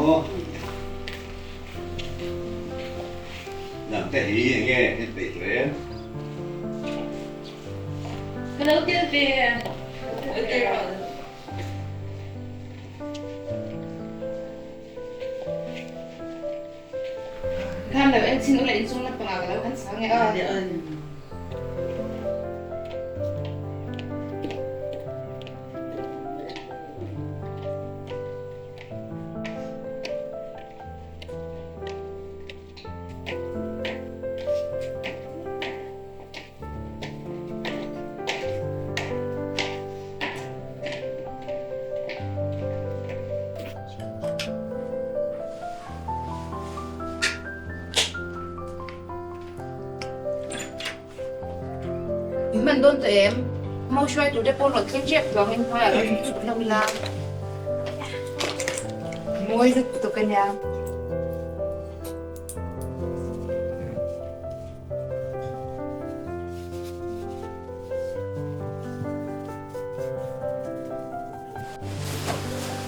maw? Nang te hi eng nge en peih tawh em? Ka lo tel ve tel. Khan lo en chin ula inchung lampangah ka lo han chhang e aw. In hman dawn tawh em? Mo hruai tur te pawh rawn thleng ṭep tawh ang inhnuaiah lo chhuk chhuk hlauh ila. Mawi lutuk a nia.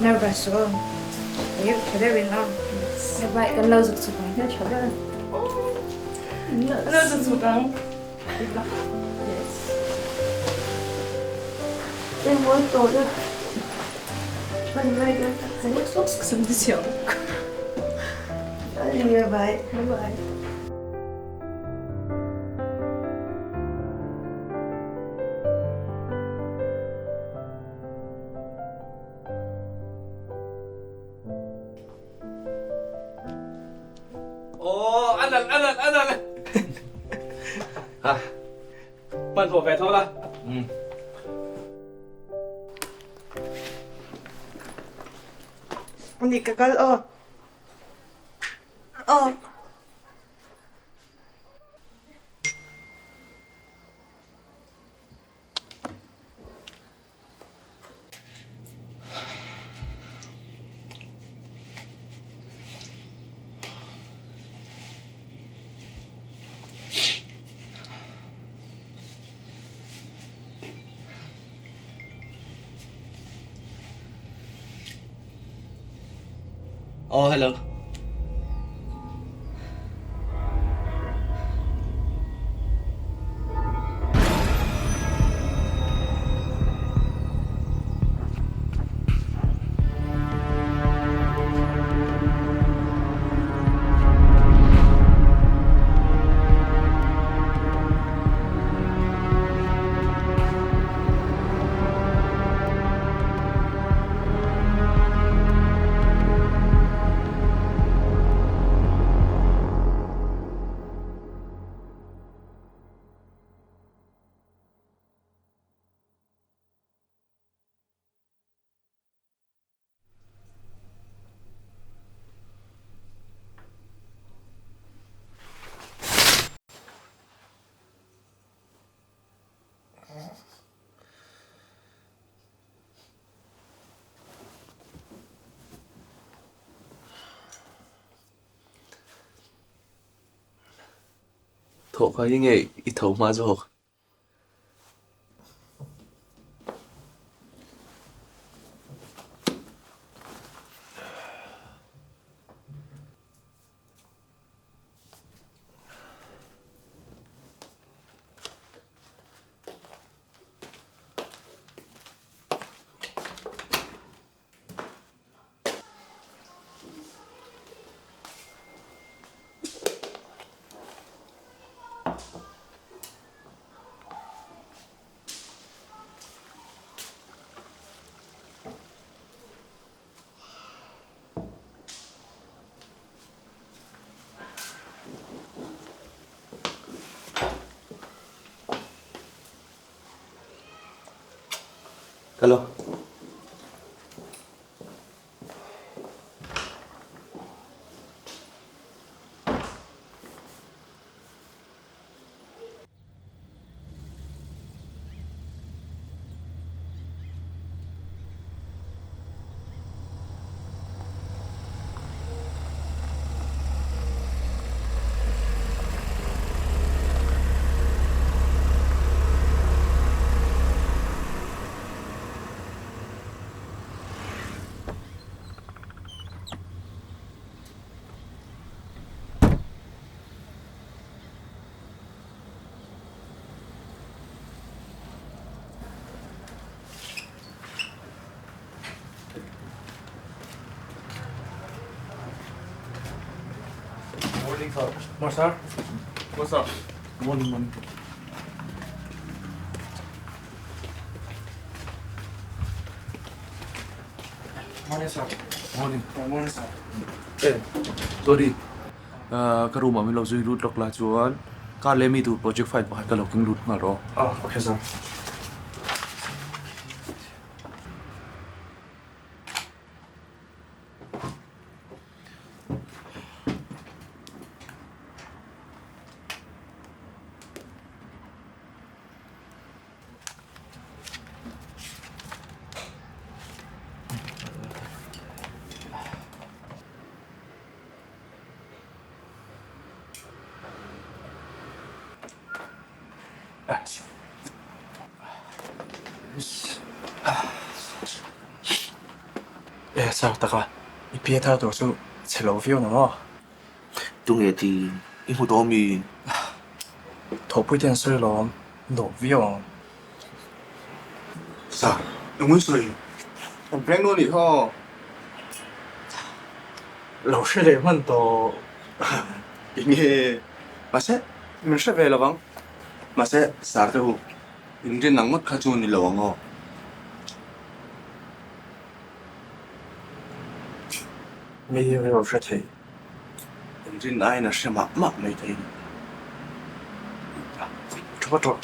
Nervous aw. Eng tha deuhin aw. Bye kan lo zuk chhuk ang. Tha deuh. Lo zuk chhuk ang. Yes. Eng mawi tawh na. Hman lai kan tak zai sawk sawk te chiang. Bye. Bye. Aw a nalh a nalh a nalh ha hmanhmawh ve tho la. Ni ka kal aw. Aw. Aw hello. Thawh kha hi nge i tho hma zawk? Hello. Morning sir. Morning sir. Morning sir. Morning morning. Morning sir. Morning. Morning sir. Eh, sorry. Ka room ah min lo zui lut lawk la chuan car leh mi tur project file pakhat ka lo keng lut nghal rawh. Ah, okay sir. E sir taka i pi thar tur chu chhe lo viau na maw? Tunge ti i hmu tawh mi? Thawhpui te an sawi lawm nuam viau ang. Sir, engmawin sawi? Kan prank dawn nih kha. Lo hre leh hman tawh. Enge? Mahse, min hre ve lovang. Mahse, Sir te hu, inrin ang ngawt kha chu ni lo ang aw. Mi hi rilru hre thei. Inrin aiin a hre mah mah mai thei. Thu vat rawh.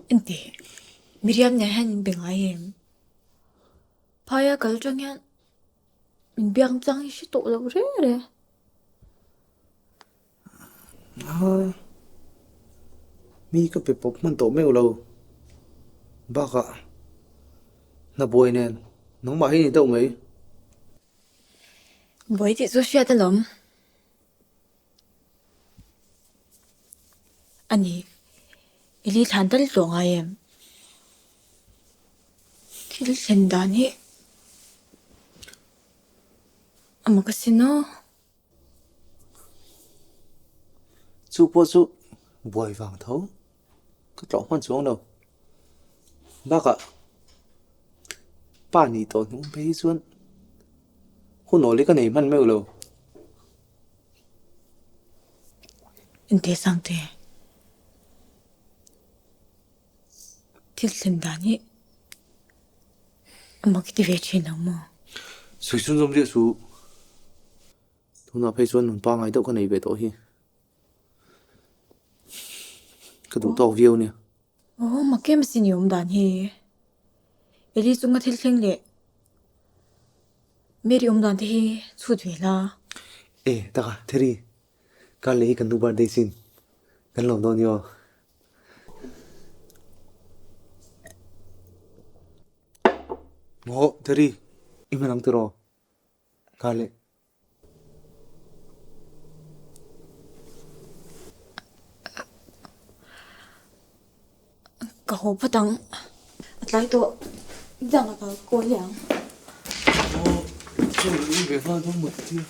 Engti? Miriam nen hian min be ngai em? Phaia kal tang hian min biak chang hi hre tawh lo reng reng. Mi ka pe pawp hman tawh meuh lo. Bakah hna buai nen nangmah hi ni deuh mai. Buai tih chu hriat alawm. A ni, i li thlan tal tawh ngai em? Thil thlen dan hi a mak asin aw. Chu pawh chu buai vang tho ka tlawh hman chuang lo. Bakah pa nih tawh hnung phei hi chuan hun awl hi ka nei hman meuh lo. Engti Sangte, thil thlen dan hi a mak i ti ve thin lo maw? Sawi chhunzawm riah suh. Tunah phei chuan nun pangngai deuh ka nei ve tawh hi. Ka duh tawk viau nia. Aw, mak em asin i awm dan hi. Eli chunga thil thleng leh Mary awm dan te hi chhut ve la. E, taka, Theri, kar leh hi kan nu birthday sin. Kan lawm dawn nia aw. Maw, Theri, i hman ang tiraw? Kar leh. Ka haw phawt ang. A tlai tawh. Dang a kal kawl leh ang. Aw, chaw ei ve nghal dawn mawt tia.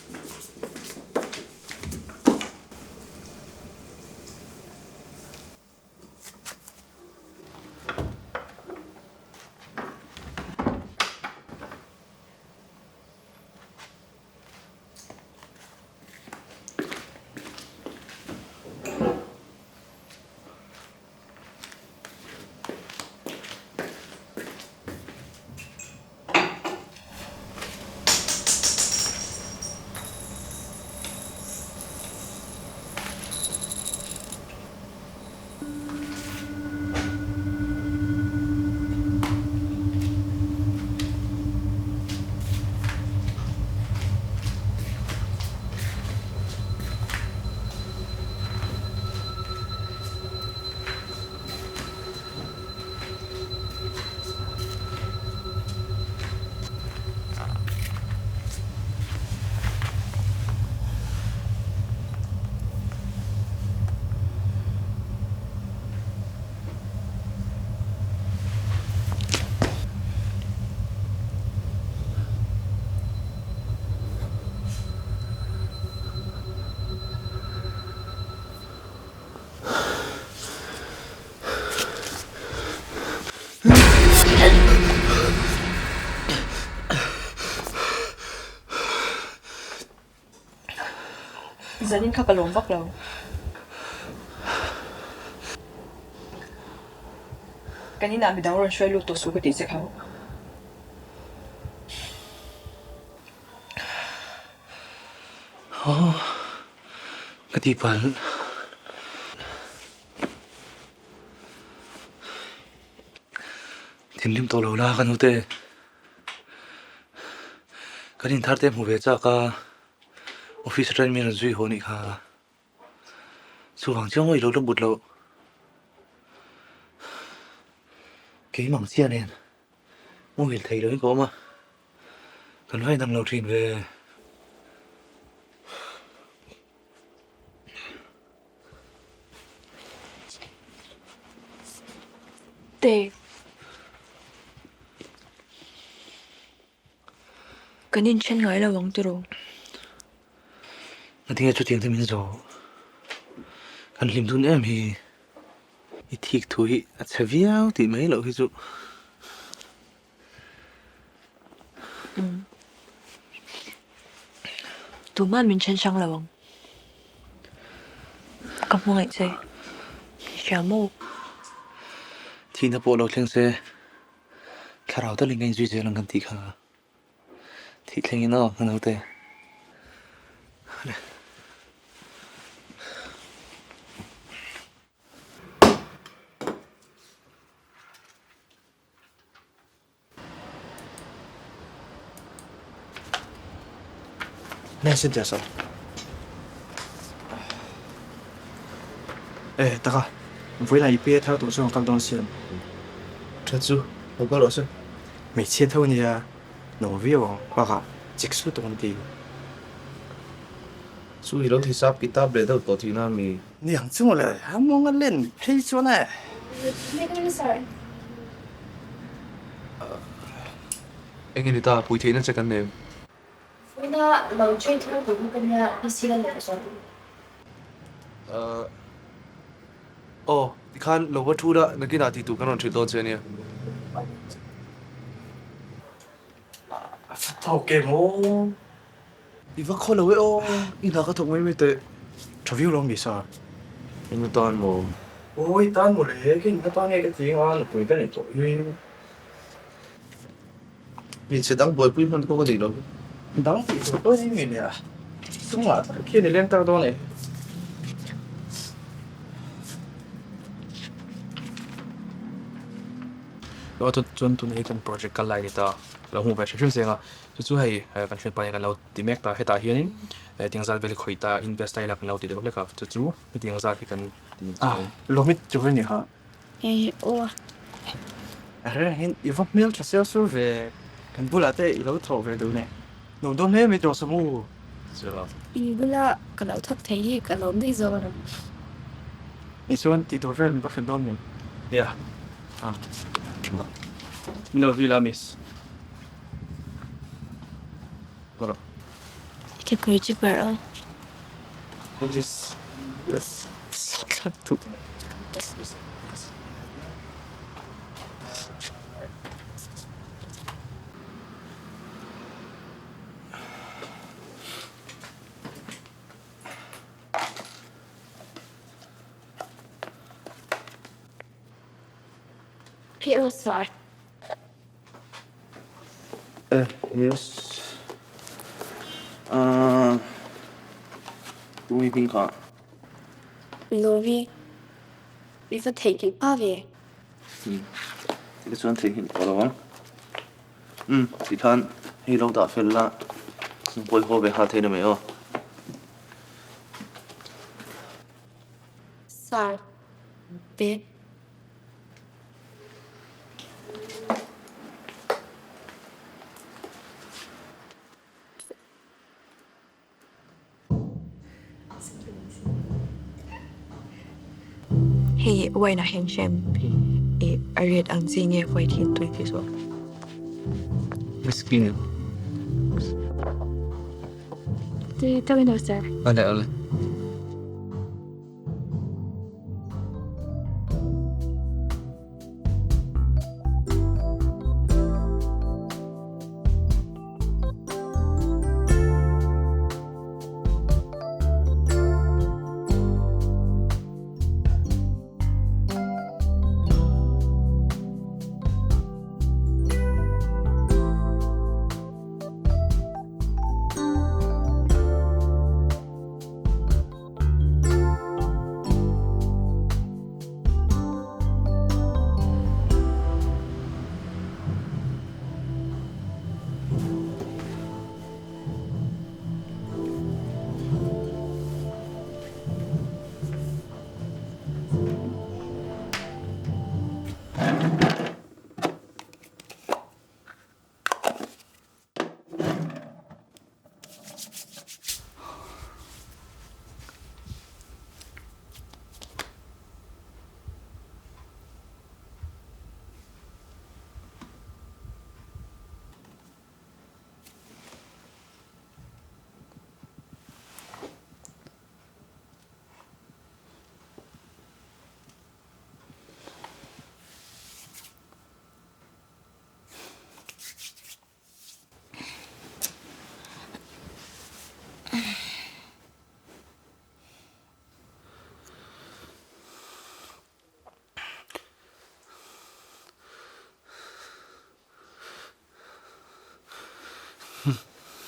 Zanin kha ka lawm vak lo. Kan inah midang rawn hruai lut tawh suh ka tih che kha. Aw, ka tihpalh. Thinrim tawh lo la ka nute. Kan inthar te hmu ve chak a, office atangin min rawn zui haw anih kha. Chuvang chiang awih lo la but loh. Keimah ang chiah nen muhil thei loin ka awm a, kan va inang lo thin ve. Te. Kan inthen ngai lo ang tiraw? Ngatinge chutiang te min zawh? Kan hlim dun em hi. I thik thu hi a chhe viau tih mai loh hi chu. Tuman min then hrang lo ang. Ka hmangaih che. I hria maw? Thihna pawh lo thleng se thlarau talin ka inzui zel ang kan tih kha. Thih thlengin aw ka naute. Nge Cynthia saw? Eh taka, vawilah i pe thar tawh chuan kal dawn siam. Tha chu, lo kal rawh se. Hmeichhia tho nia, no viau ang, bakah chik su tawh an ti. Chu i lo hisap kitab leh deuh tawh tihna mi? Niang chu mawle, a mawnga len phei chuan e. Eng nge ni ta, pui theihna che kan nei. Vawiina lo train thar tur kha ka nia, PC la leh zawh. Aw, tikhan lo va thu la, nakinah tih tur kan rawn hrilh dawn che ania. A thawk em aw? I va khaw lo e aw, i hna ka thawk mai mai teh. Tha viau lo mi sa. Eng atan maw? Aw i tan maw le, kei eng atan nge ka ti anga nupui ka nei tawh hi. Hmeichhe dang buaipui hman pawh ka nei lo. Dang tih tur pawh hi mi nia, chungah tak khian i leng tak dawn e. Chuan tuna hi kan project kal lai a ni ta, lo hmuh ve hrim hrim zeng a, chu chu hei kan hriat pahin kan lo ti mek ta, hetah hianin tiang zat vel hi khawih ta invest ta ila kan lo ti deuh hlek a, chu chu hetiang zat hi kan ti Ah, lawmit tur a ni ha. Hei aw. A reng hian i va hmel tha sel sur ve, kan bulah te i lo thawh ve duh ne. Nuam dawn hle mai tawh Samu. I bula ka lo thawk thei hi ka lawm daih zawk a. Ni chuan tih tur vel min va hrilh dawn mi? Nia. Ah. Min lo zui la miss. I kekawr chu ber aw. Phih rawh sir. Eh yes ah tui hming kha. Lovi i va theihnghilh hma ve. Umm ti chuan theihnghilh tawh lo ang. Umm ti khan hei lo dah fel la pawi haw ve nghal thei na mai aw. Sir Beth. Hei wine ah hian hrem i a red ang chi nge white hi tui tih zawk. Whiskey. Tui tawk in aw sir. Awle awle.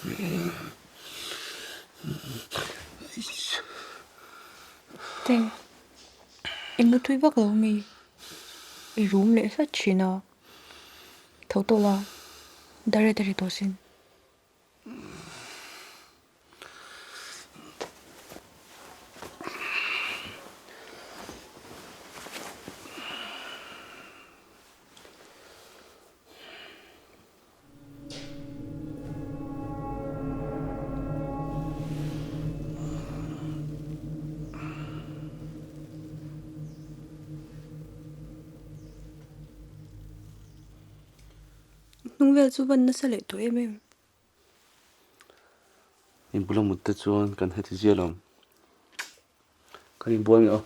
Te, i mutui vak lo mi? I rum leh hlat thin a, tho tawh la, dar ri tawh sin. Hnung vel chu van nasa leh tawh em em. Inbula mut te chuan kan heti zial ang. Kan inbual nge aw.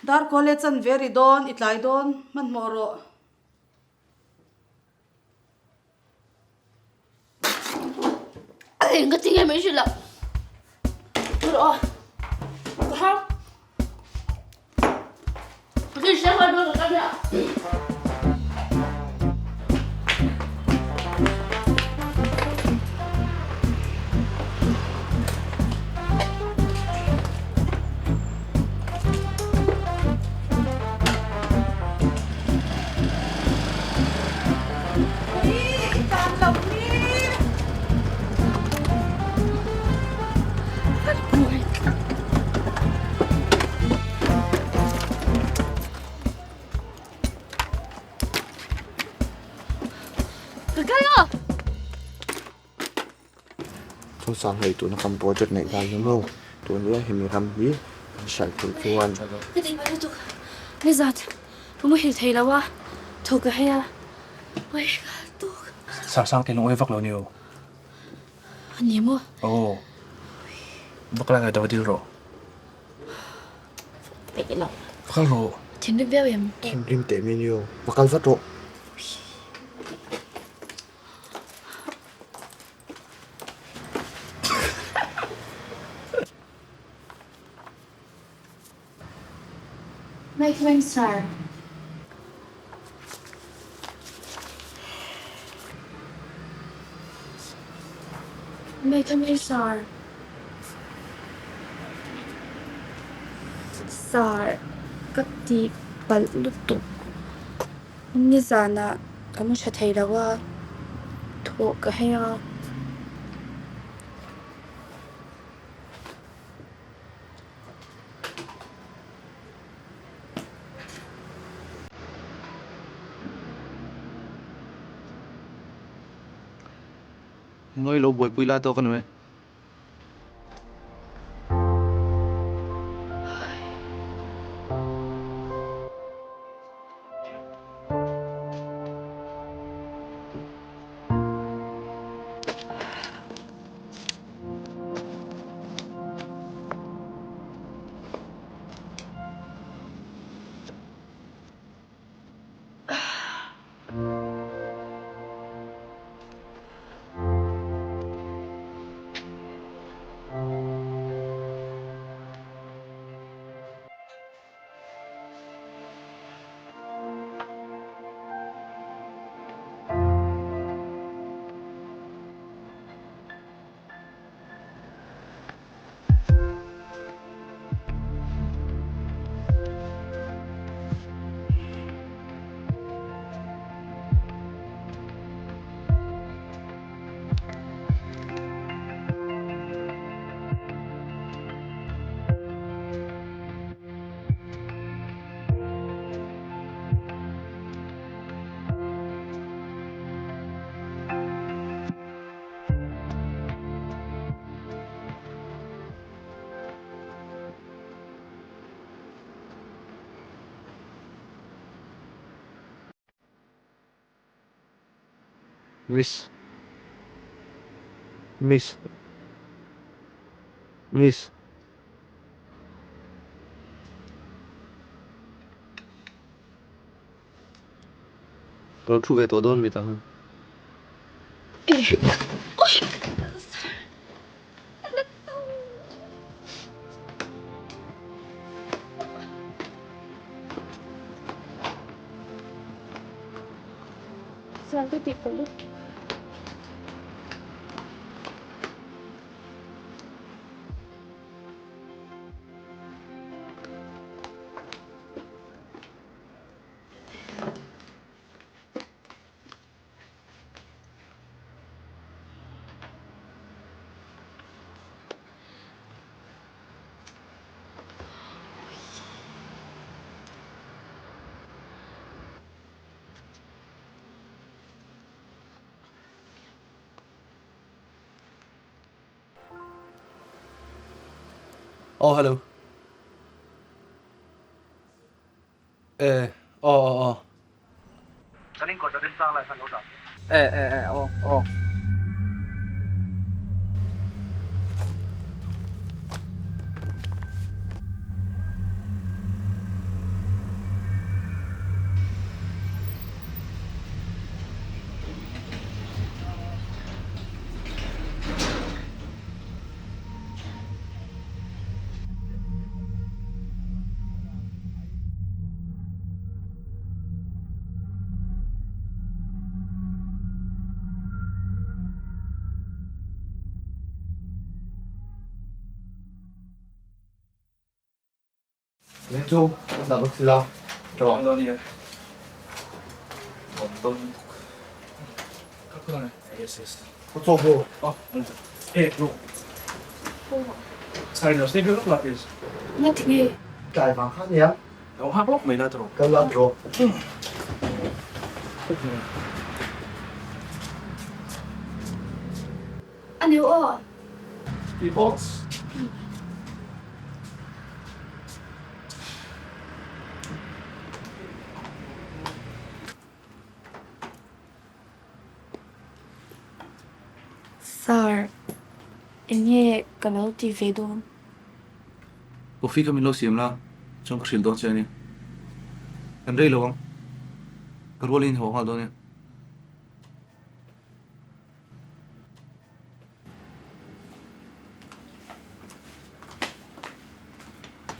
Dar kawl e chan ve ri dawn, i tlai dawn, hmanhmawh rawh. Eng ka tinge min hrilh a? Rawh a. Ka har. Ka tin hre hman dawn ka kal a. Ka kal a! Chungchang hei tuna kan project neih dan hi maw tun hian hemi ram hi kan hriat theih chuan. Ka tih palh lutuk nizat ka muhil thei lo a tho ka hei a oi ka tuk. Sangsang te lung awi vak lo ni o. A ni maw? Aw vak lai ngaihtuah va dil rawh. Peih lo. Va kal rawh. Thinrim viau em? Thinrim teh mai ni o va kal vat rawh. Mike Wensar. Mike Wensar. Sar ka tih palh lutuk. Nizanah ka mu tha thei lo a, thawh ka hei a. Ngawi lo buaipui la tawk a ni mai. Miss. Miss. Miss. Ka lo thu ve tawh dawn mi tang. Aw hello. E aw aw aw. Kan inkawt a remchang lai khan lo dah. E e e aw aw. Chu kan dah bawk sila tawh. Tlai vang kha nia. Kal la tawh. Sir, eng nge ka lo ti ve dawn? Coffee kha min lo siam la, chuan ka hrilh dawn che a ni. Kan rei lo ang, ka rualin haw nghal dawn e.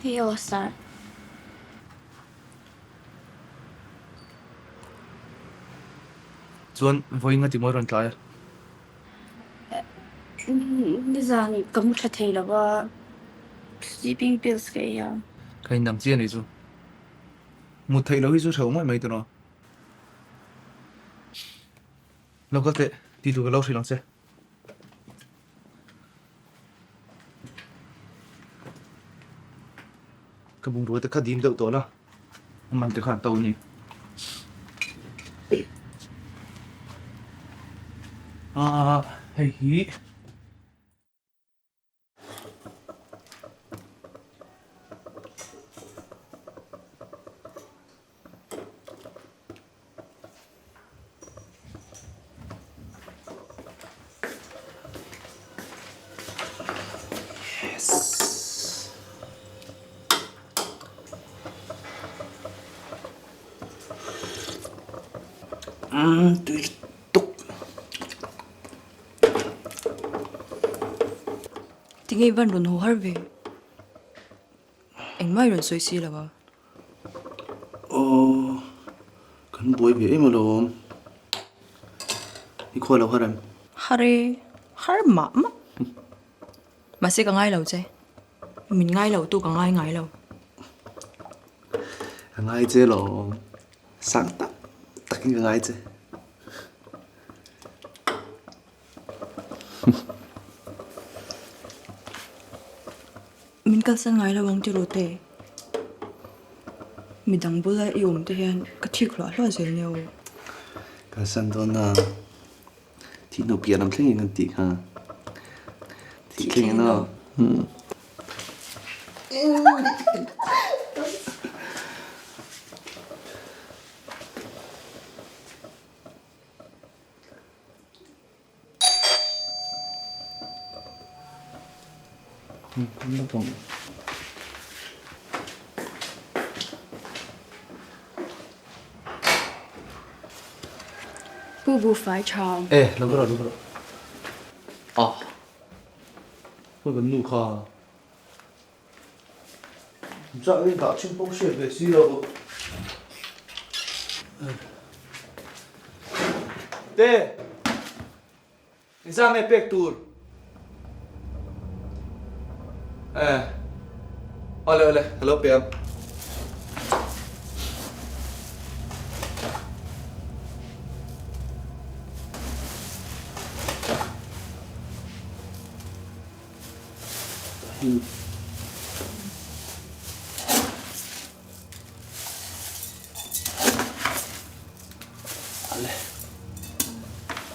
Hei aw, Sir. Chuan vawiin nga timawi rawn tlai a? Nizan ka mu tha thei lo a, sleeping pills ka ei a. Ka indang chiah anih chu. Mut theih loh hi chu hreuh ngawih mai tawh. Lo kal teh, ti tur ka lo hrilh ang che. Ka bungrua te kha dim deuh tawh la, a man te kha an to a ni. Aaa hei hi. Yes. Umm tui tuk. Tinge i van rawn haw har ve? Engmah i rawn sawi si lo a. Aw, kan buai ve em alawm. I khaw lo har em? Har e, har mah mah. Mahse ka ngai lo che. Min ngai lo tu ka ngai ngai lo. Ka ngai che alawm. Sang tak takin ka ngai che. Min kalsan ngai lo ang tiraw te? Midang bula i awm te hian ka thik hluah hluah zel nia aw. Kalsan dawn a, thih hnu piah lam thleng in kan tih kha. Thih thleng in aw. Pu buhfai tha. E, lo rawh, lo rawh. Ah, khawi kan nu kha. Chah in dah chin pawh hriat ve si lo. Te, engzah nge pek tur? E, awle awle, ka lo pe ang.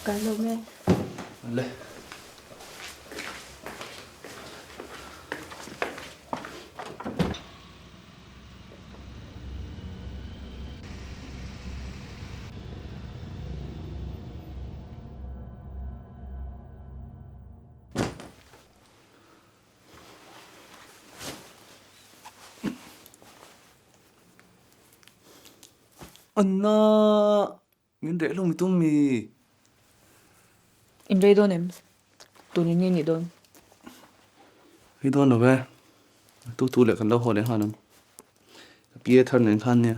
Kan lo nge. Ale. Anna, min reh hlawm i tum mi? In rei dawn em? Tun in nge nih dawn? Rei dawn lo e. Tu tu leh kan lo haw leh nghal ang. Ka pi e thar nen khan nia.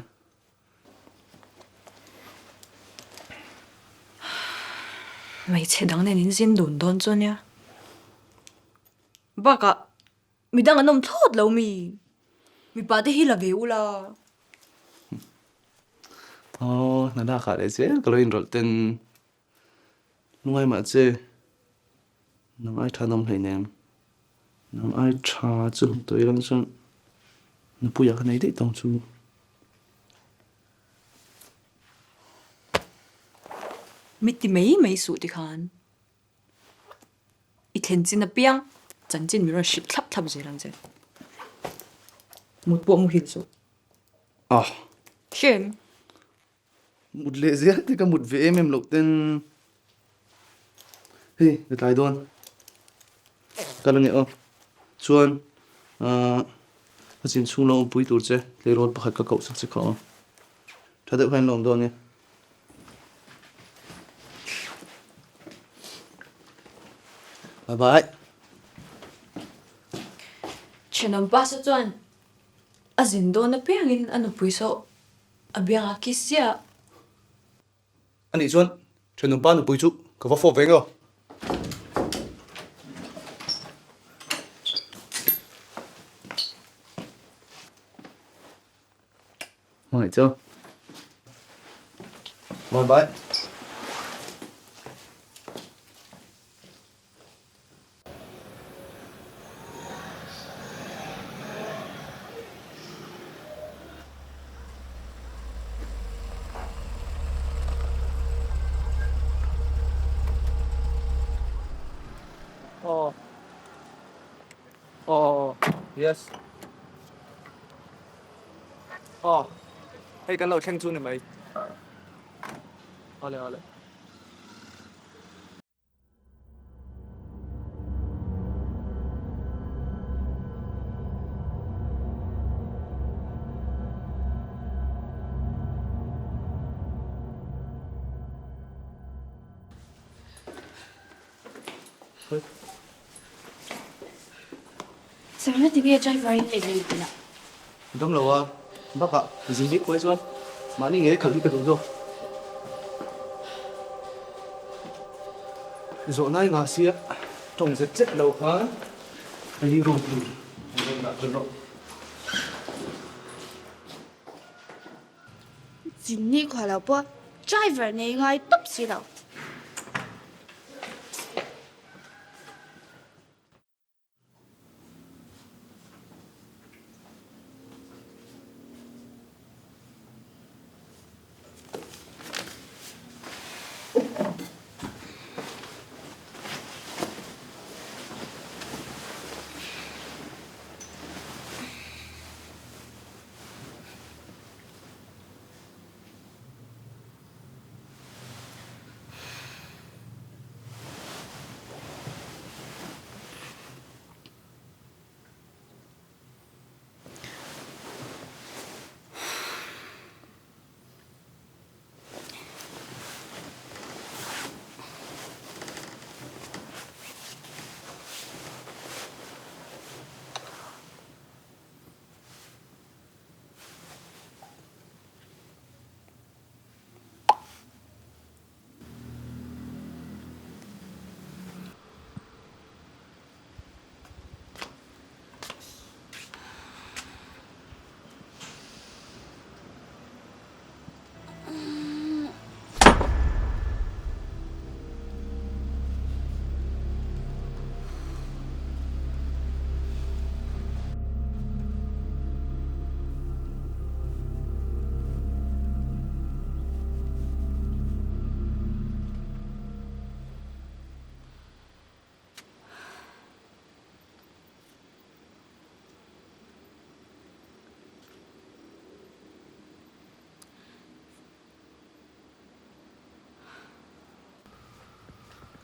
Hmeichhe dang nen in zin dun dawn chu ania. Bakah midang an awm thlawt lo mi. Mipa te hi la ve ula. Aw, hna lakah leh zel ka lo inrawlh ten. Lungai mah che, nang ai tha nawm hleinem. Nang ai tha chu tawih lang chuan nupuia ka nei daih tawng chu. Mi ti mai mai suh tikhan i thlen chin apiang chanchin mi rawn hrilh thlap thlap zel ang che. Mut pawh muhil suh. Ah. Hrem. Mut leh zel te ka mut ve em em loh ten hei ka tlai dawn ka la nge aw chuan ahh ka chin chhung lo awmpui tur che tleirawl pakhat ka koh sak che kha aw tha deuh hian la awm dawn nia. Bye bye. Thenawm pa saw chuan a zin dawn apiangin a nupui saw A biangah kiss ziah. Anih chuan thenawmpa nupui chu ka va fawp ve ngeo. Hmangaih chu. Bye bye. Aw aw yes aw hei kan lo thleng chu ni mai awle awle. Sir, tinge driver in ei lei tih a? Dam lo a, bakah zing bik pawh hi chuan mahni ngei khalh hi ka duh zawk. Zawhna i ngah sia tawng zet zet lo khan hei room tur an rawn dah tel rawh. Chinni khual lo pawh driver nei ngai tawp si lo.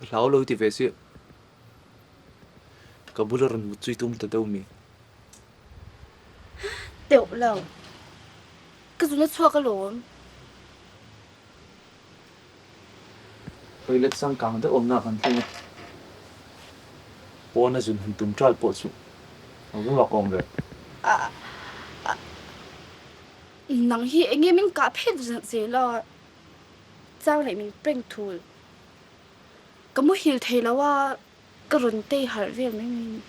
Ka hlau lo ti ve si. Ka bula rawn mut chu i tum ta deuh mi? Deuh lo. Ka zun a chhuak alawm. Toilet changkang deuh awmna kan thleng a, pawna zun han tum ṭal pawh chu a va mak awm ve. Nang hi eng nge min kah phet zel a, chang leh min prank thul. Ka muhil thei lo a, ka rawn tei harh vel mai mai.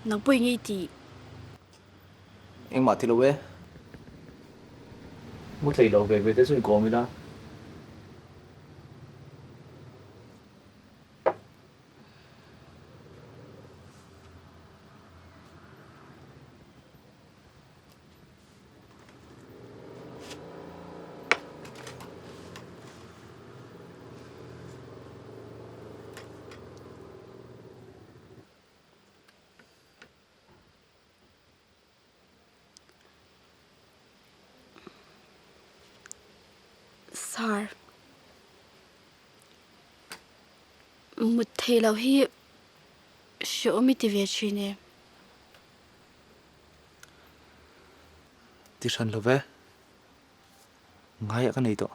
Nang pawh eng nge i tih? Engmah ti lo e. Mu thei lo ve ve te chu inkawm ila. Sir, mut theih loh hi hrehawm i ti ve thin e. Ti hran lo ve. Ngaiah ka nei tawh.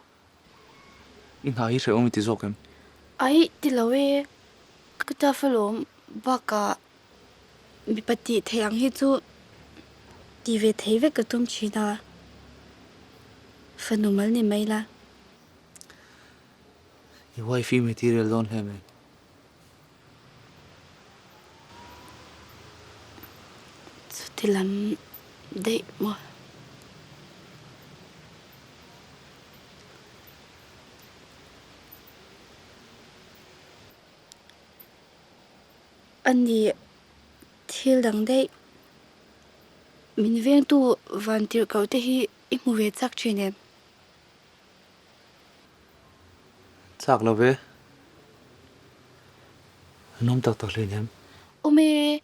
I hna hi hrehawm i ti zawk em? Aih, ti lo e. Ka tough alawm bakah mipa tih theih ang hi chu ti ve thei vek ka tum thin a, fanu mal ni mai la. I wife i material dawn hle mai. Chuti lam daih maw? A ni, thil dang daih. Min vengtu vantirhkoh te hi i hmu ve chak thin em? Chak lo ve. An awm tak tak hleinem. Awm e,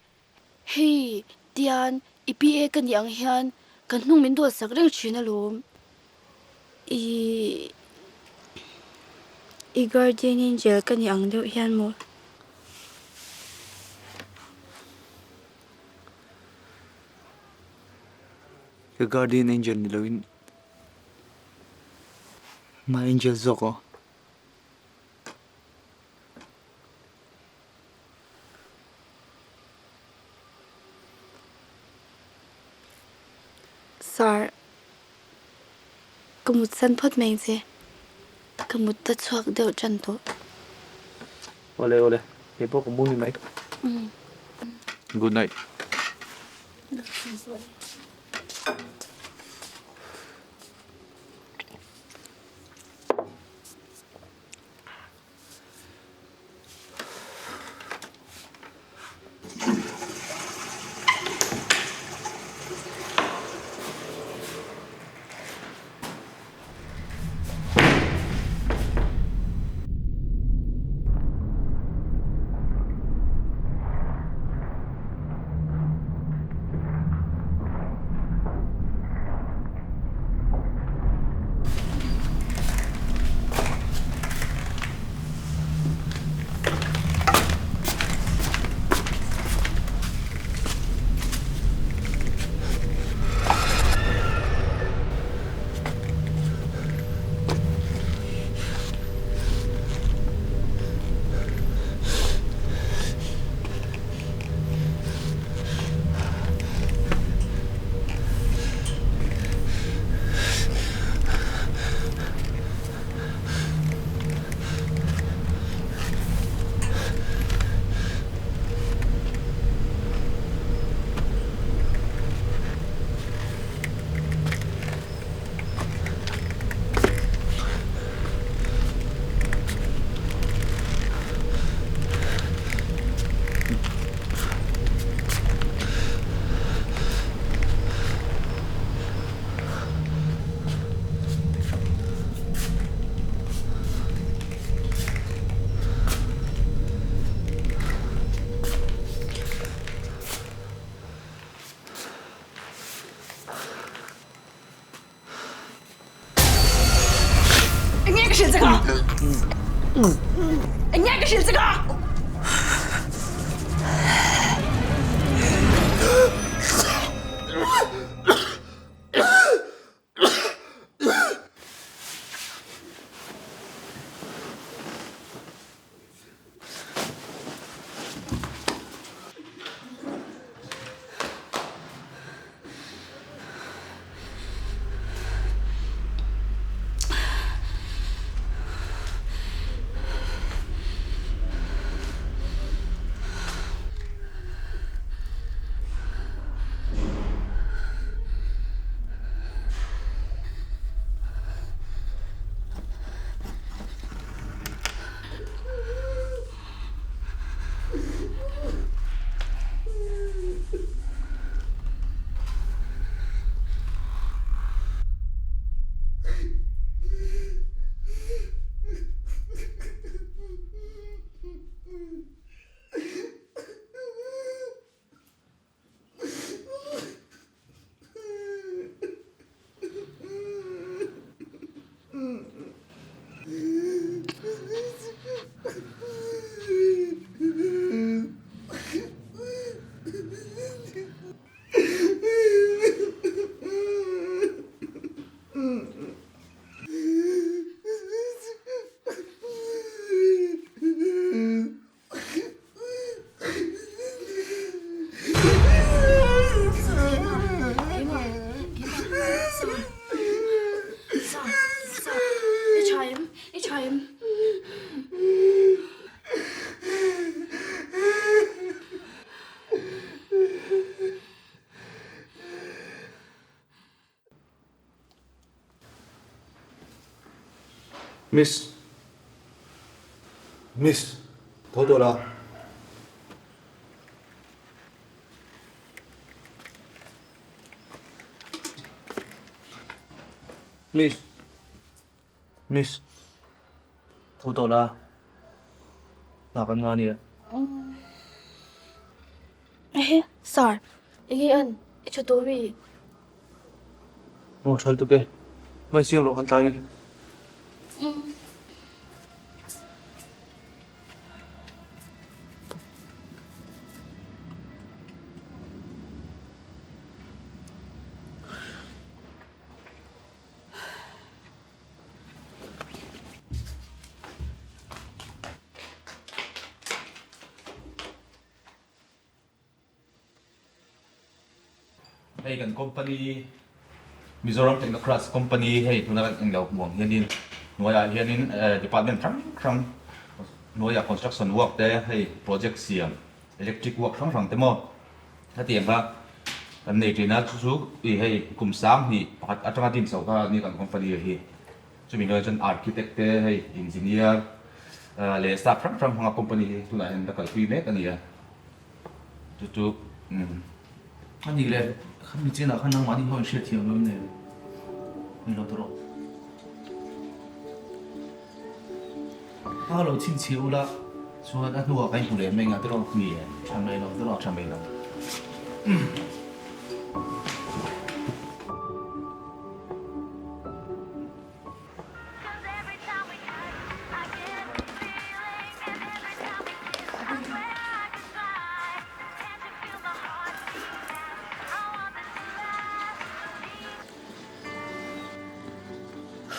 hei tian i PA ka nih ang hian kan hnung min duat sak reng thin alawm. I i guardian angel ka nih ang deuh hian maw? Ka guardian angel ni loin My angel zawk aw. Sir, ka mut san phawt mai che. Ka mut ta chhuak deuh tan tawh. Awle awle, kei pawh ka mu ni mai. Good night. Eng nge ka hrilh che ka? Miss. Miss. Tho tawh la. Miss. Miss. Tho tawh la. Hna kan nga ania. Ehe, sir. Enge an? I tha tawh mi? Aw tha lutuk e. Hmai siam rawh kan tlai nge. Hei kan company Mizoram Technocrats company hei tuna kan englo hmu ang hianin hnuaiah hianin department hrang hrang hnuaiah construction work te hei project siam electric work hrang hrang te maw hetiang kha kan nei thin a chu chu ih hei kum sang hnih pakhat atanga din chhoh kha ani kan company hi chumi hnuaiah chuan architect te hei engineer leh staff hrang hrang hmanga company hi tunah hian la kalpui mek a ni a. Chu chu umm. A nih leh kha mi chinah khan nangmahni ho in hriat thiam lo nen min lo tawrh. A lo chhinchhiah ula chuan a hnuah ka inhmu leh mai ngah tiraw? Ni e. Tha mai lo tiraw? Tha mai lo.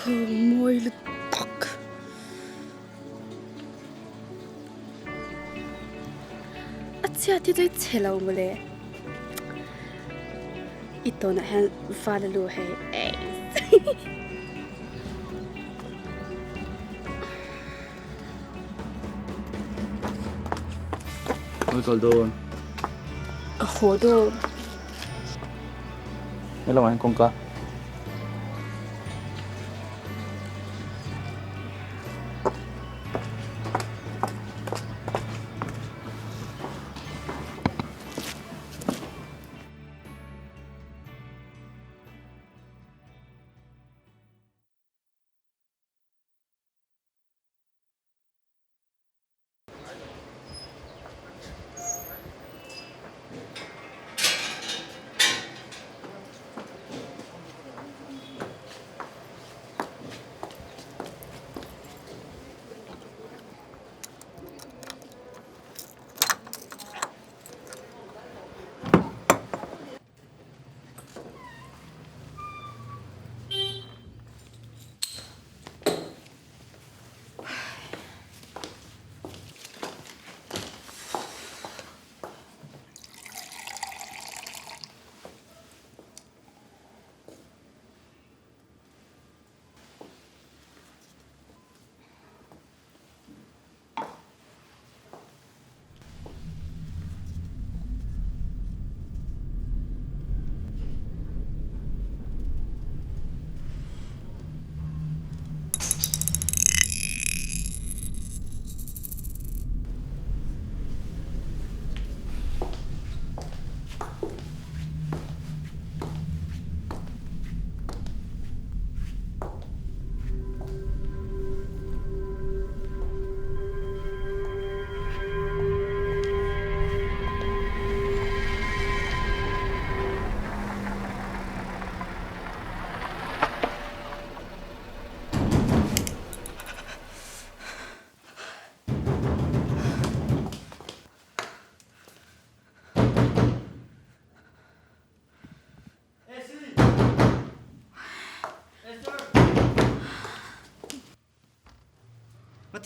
Mawi lutuk. A chhiat hi chu i chhe lo mawle. I tawnah hian val a lu hei. Ka kal dawn. Ka haw dawn. Hello ang kawngka.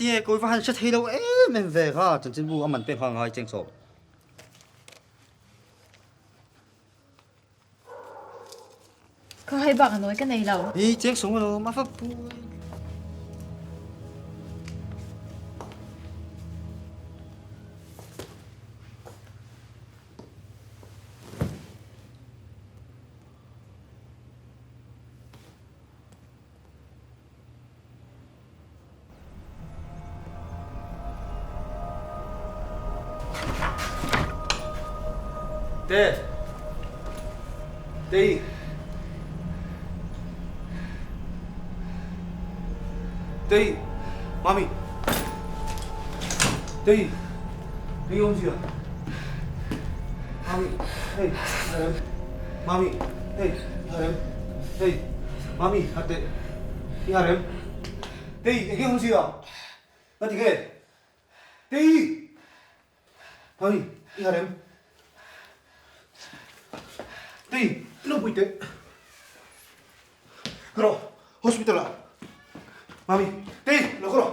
Ngatinge kawi va han hre thei lo em em ve kha chanchinbu a man pek kha ngai cheng chawp. Ka hai bak a nawi ka nei lo. Hi cheng sawm alawm a va pui. Te. Tei. Tei. Mami. Tei. Hei awmzia. Mami. Hei. Mami. Hei. Hei. Mami. Hate. I har em? Tei, eng nge awmzia? Ka ti nge? Tei! Mami, i har em? Tei, i lo pui teh. Ka rawh, hospital ah. Mami, Tei, lo ka rawh.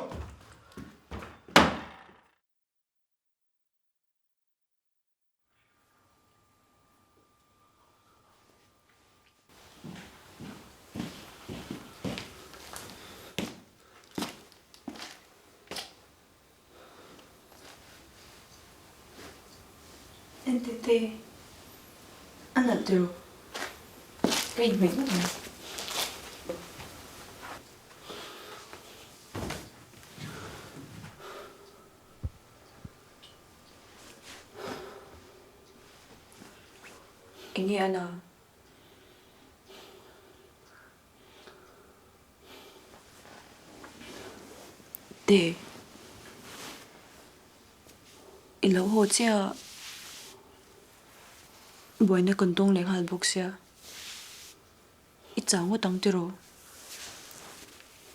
Entete, a nalh tiraw? Ka inhmeh ngawt mai. Enge a na? Te, i lo haw chiah a, buaina kan tawng leh nghal bawk sia, i chau ngawt ang tiraw?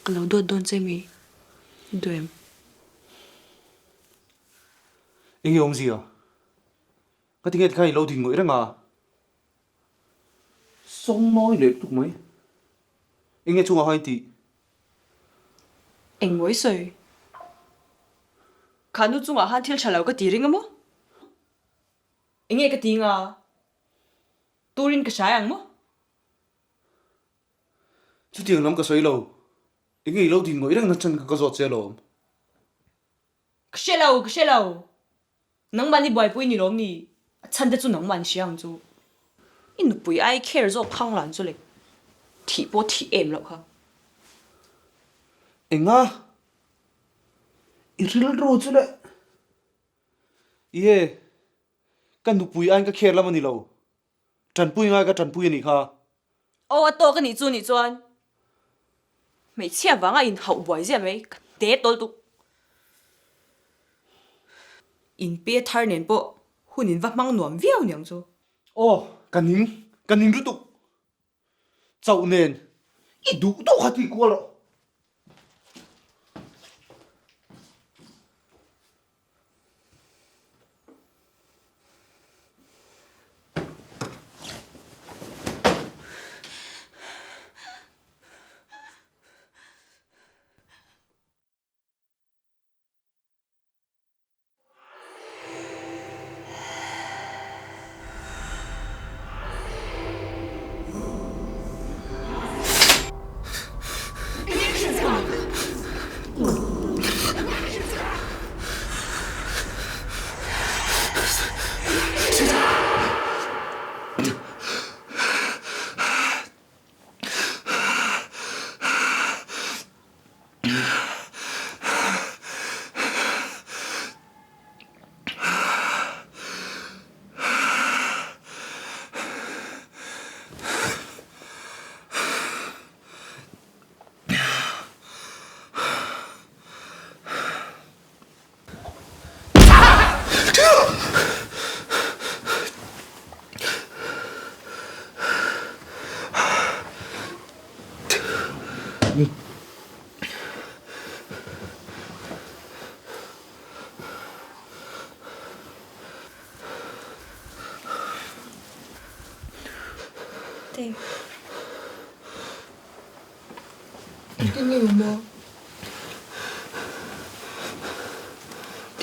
Ka lo duat dawn che mi, duem. Enge awmzia? Ka ti nge tikhan i lo din ngawih reng a? Sawng nawi leh tuk mai. Enge chungah khan i tih? Eng mawi sawi? Kha nu chungah khan thil tha lo ka ti ring a maw? Enge ka ti nga? Turin ka hrai ang maw? Chutiang lam ka sawi lo. Enge i lo din ngawih reng na chan kha ka zawt che alawm. Ka hre lo, ka hre lo. Nangmahni buaipui ni lawm ni? A chhan te chu nangmah ni hria ang chu. I nupui ai care zawk khang lan chu le. Thih pawh thih em loh kha. Enga? I rilru chu le. Ie, ka nupui aiin ka care lam a ni lo. Tanpui ngai ka tanpui a nih kha. Aw a tawk a nih chu nih chuan hmeichhia vanga inhauh buai ziah mai ka te tawl tuk. Inpe thar nen pawh hun in va hmang nuam viau niang chu. Aw ka ning, ka ning lutuk. Chauh nen i duh duh kha ti kual rawh.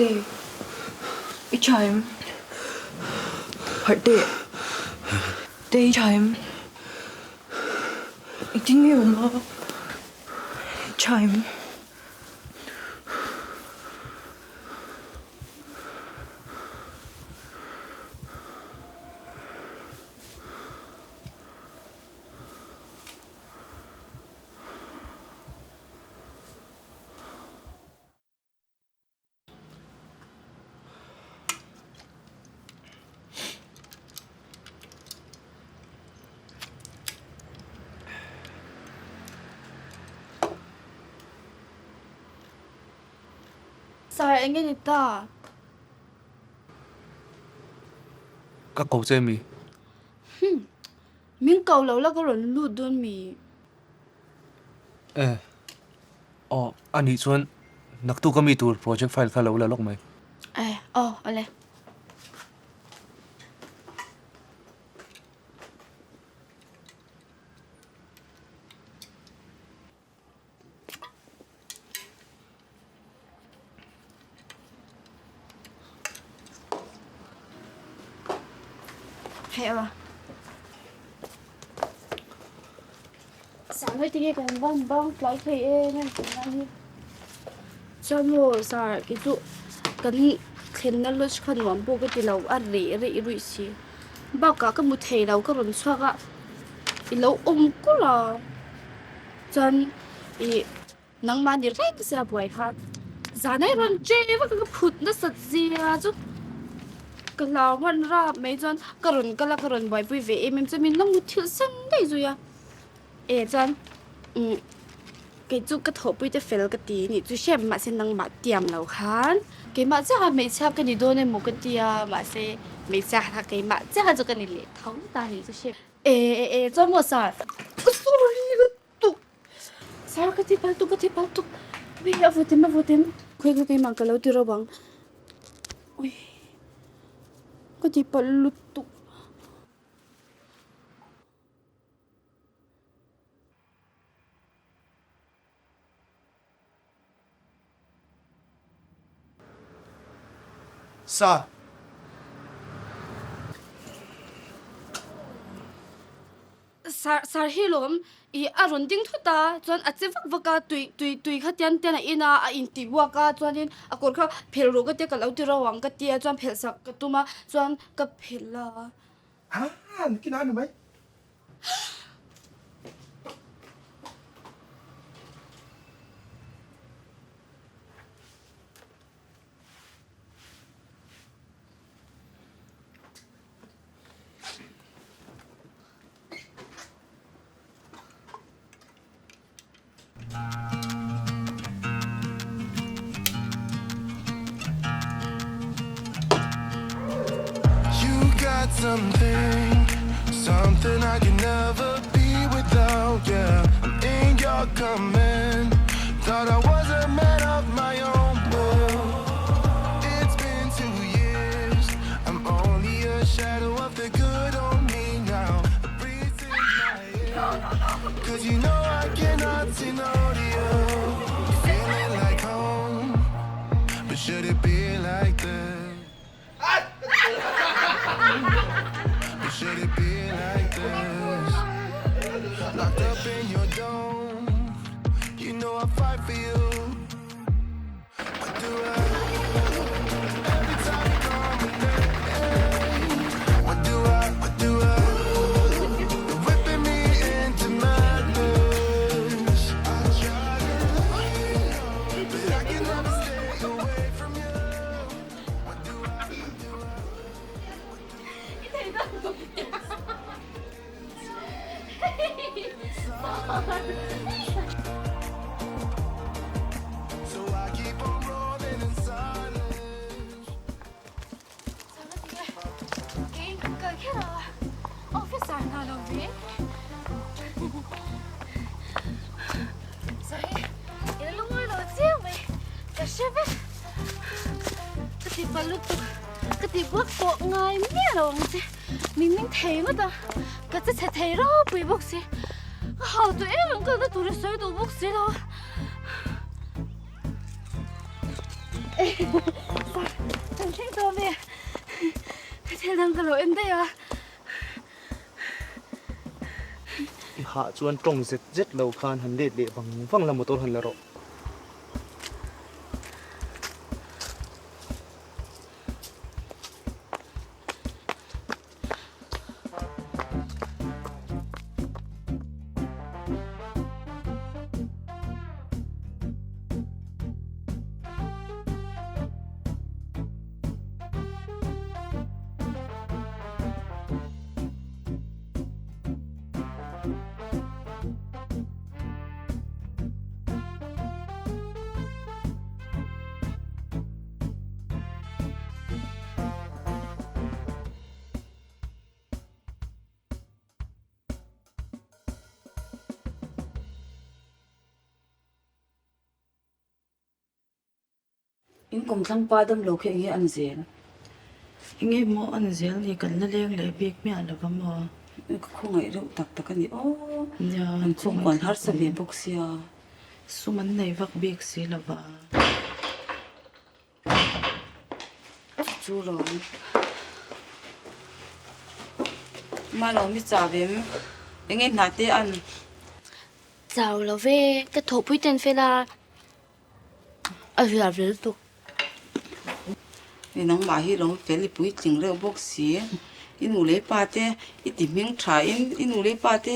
Te, i tha em? Harh teh. Te, i tha em? Engtin nge awm a? I tha em? Sir, eng nge ni ta? Ka ko che mi. Hmm. Min ko lo la ka rawn lut dawn mi. E. Aw, a nih chuan naktuk a mi tur project file kha lo la lawk mai. E, aw, awle. Hei aw. Sir hei tinge kan van bang tlai thei em em tih lai hi. Chuan maw sir kei chu kan thlenna lodge kha nuam pawh ka ti lo a reh reh ruih si. Bakah ka hmu thei lo ka rawn chhuak a i lo awm kulh a chuan ih nangmah ni reng sia buai kha zan ai rawn che vak a ka phut nasat zia chu ka hlau hman rap mai chuan ka rawn kal a ka rawn buaipui ve em em chuan min lo muthilh san daih zui a eh chuan umm kei chu ka thawhpui te fel ka ti anih chu hriat mahse nangmah tiam lo khan keimah chiah a hmeichhia ka ni dawn emaw ka tia mahse hmeichhia kha keimah chiah chu ka ni leh tho ta anih chu hriat eh eh eh chuan maw sir sorry ka tuk sir ka ti palh tuk ka ti palh tuk ui a vawt em a vawt em khawi khawi keimah ka lo ti ro ang ui ka ti palh lutuk. Sa. Sar sar hi lawm i a rawn ding thut a chuan a che vak vak a tui tui tui kha tian tian a in a a inti buak a chuanin a kawr kha phelh rawh ka tia ka lo ti ro ang ka tia chuan phelh sak ka tum a chuan ka phelh a. Ha nikin a ni mai. You got something, something I can never be without, yeah I'm in your command Thought I was a man of my own will It's been two years I'm only a shadow of the good old me now A breeze in my ear Cause you know I cannot say no to you Feeling like home But should it be like this? But should it be like this? Locked up in your dome You know I fight for you What do I Every time you call my name What do I, what do I You're whipping me into madness I try to lie But I can never stay away from you What do I, what do I So I keep on rolling in silence Officer hna lo ve. Sorry, i la lungawi lo chiang mai. Ka hre vek. Ka ti pal lutuk. Ka ti buak pawh ngai miah lo ang che. Min ning thei ngawt a. Ka che chhe thei ropui bawk si. Ka hau tawh em em kalna tur i sawi duh bawk si lo. Sir, kan thleng tawh ami? Thil dang ka lo en daih a. I hah chuan tawng zet zet lo khan han let leh vang vang la motor han la rawh. In kawmthlang pa dam lo khi enge an zel? Enge maw an zel ni kan la leng leh bik miah lo va maw? Ka khawngaih reuh tak tak a ni aw. An chhungkuan harsa ve bawk sia. Sum an nei vak bik si lo va. Chu lo ma lo mi cha vem enge hna te an. Chau lo ve ka thawhpui ten fel a a zia ve lutuk. Ni nangmah hi lo fel i puitling reuh bawk si i nu leh pa te i ti hming tha in i nu leh pa te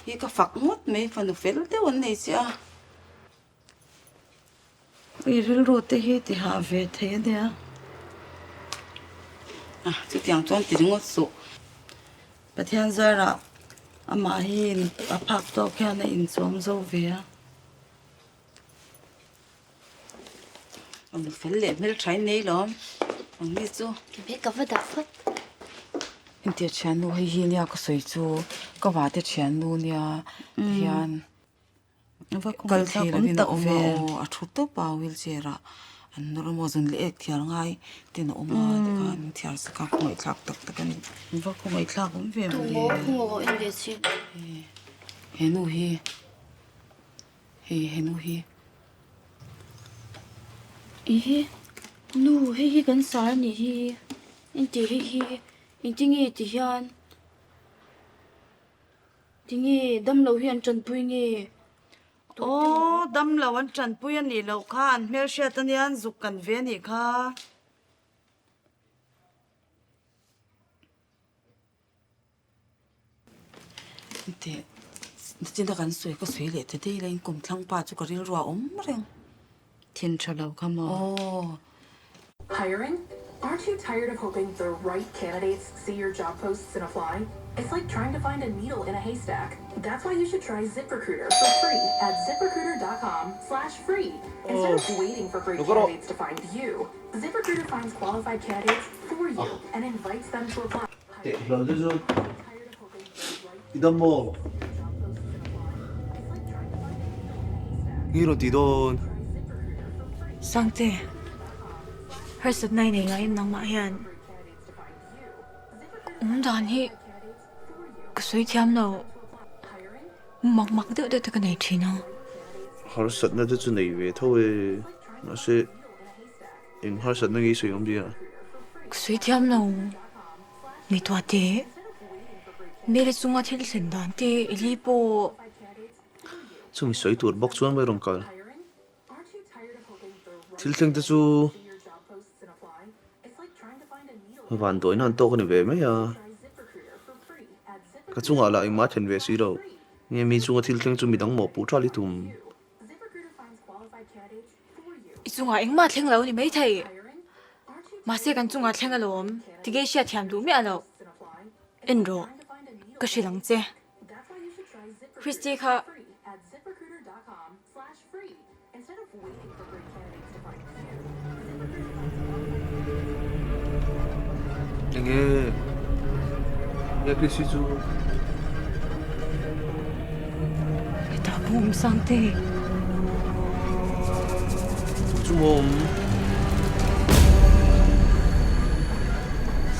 hi ka fak ngawt mai fanu fel deuh an nei che a. I rilru te hi ti hah ve thei a nia. A, chutiang chuan ti ringawt suh. Pathian zarah amah hi a phak tawk hian a inchawm zo ve a. A nu fel leh hmeltha in nei lawm ang ni chu. Ke ka va dah phawt. Entir thiannu hei hi nia ka sawi chu ka vate thiannu nia hian. Kal thei lovin a awm a aw a thu tawp a wheelchair ah an nawr a maw zun leh ek thiar ngai ten a awm a tikhan an thiar sak a khawngaihthlak tak tak a ni. Va khawngaihthlak awm ve mawle. He nu hi hei he nu hi. Ihi nu hei hi kan sar a nih hi engti hei hi engtinge ti hian. Tinge damlo hi an tanpui nge? Aw, damlo an tanpui a nih loh kha, an hmelhriat a nia, an zuk kan ve a nih kha. Teh, nichin a kan sawi ka sawi leh ta daih la, in kawmthlang pa chu ka rilru a awm reng. Thin tha lo kha maw? Aw. Hiring? Aren't you tired of hoping the right candidates see your job posts and apply? It's like trying to find a needle in a haystack. That's why you should try ZipRecruiter for free at ziprecruiter.com slash free. Instead of waiting for great candidates to find you, ZipRecruiter finds qualified candidates for you and invites them to apply. Teh hlawlh te chu i dam maw? Nge rawn ti dawn? Sangte, harsatna i nei ngai em nangmah hian? Awm dan hi ka sawi thiam lo, mak mak deuh deuh te ka nei thin a. Harsatna te chu nei ve tho e, mahse Eng harsatna nge i sawi awm tia? Ka sawi thiam lo. Ngaihtuah teh. Mary chunga thil thlen dan te Eli pawh. Chumi sawi tur bawk chuan vai rawn kal. Thil thleng te chu van dawina an tawk a ni ve mai a. Ka chungah lah engmah a thlen ve si lo. Nge mi chunga thil thleng chu midang mawhpuh ṭhal i tum. I chungah engmah thleng lo ni maithei. Mahse kan chungah thleng alawm, tige hriat thiam duh miah loh. En rawh, ka hrilh ang che. Christy kha. Enge nge Christy chu? Hetah pawh awm sang te. Chu chu maw awm?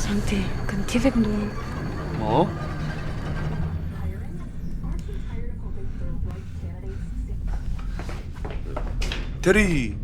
Sangte, kan thi vek dawn. Maw? Terry!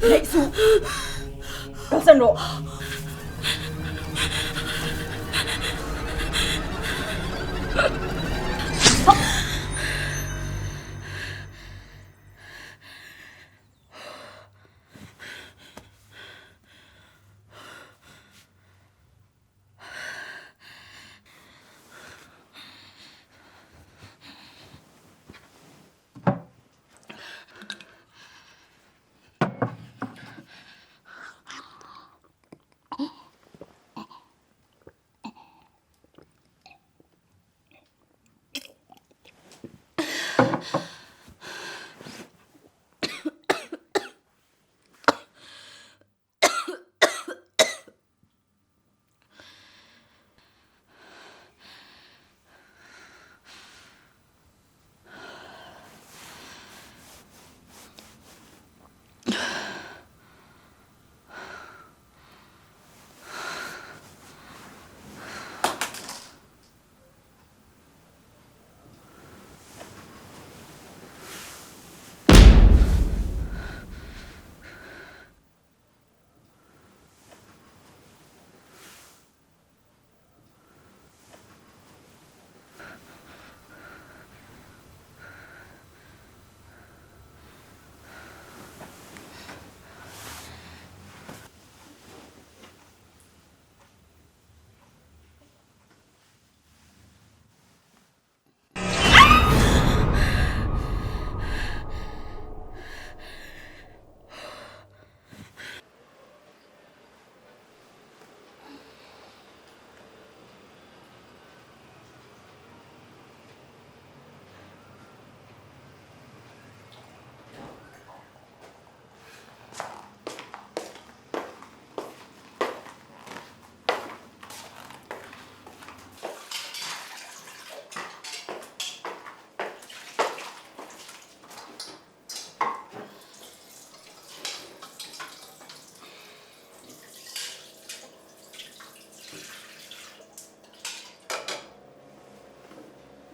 Neih suh! Kalsan rawh!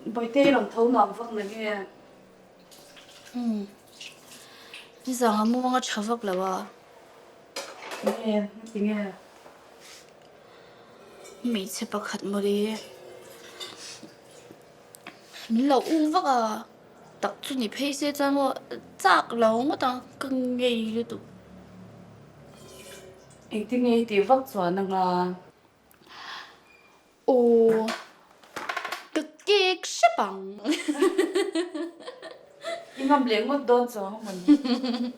Bawihte i rawn tho nuam vak na nge? Umm. Nizang a muang a tha vak lo a. Nge, tinge? Hmeichhe pakhat mawle. Min lo um vak a, tak chu ni phei se chuan maw chak lo ngawt ang ka ngei lutuk. Engtin nge i tih vak chuan anga? Aw, ka kek hrep ang. I ngam leh ngawt dawn chuang a mawni.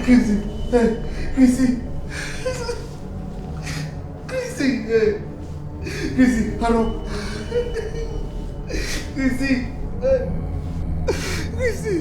Chrissy hey Chrissy Chrissy hey Chrissy hello Chrissy hey Chrissy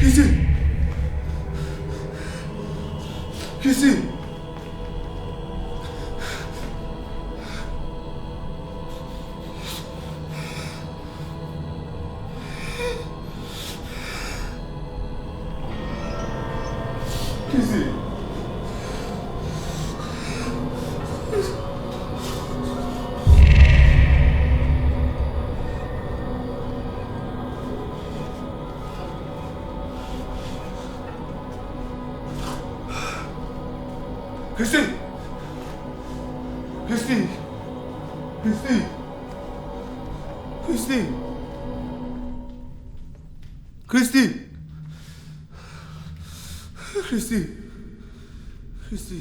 Chrissy! Chrissy! Chrissy! Chrissy! Chrissy! Chrissy! Christy! Christy! Christy! Christy! Christy! Christy! Christy!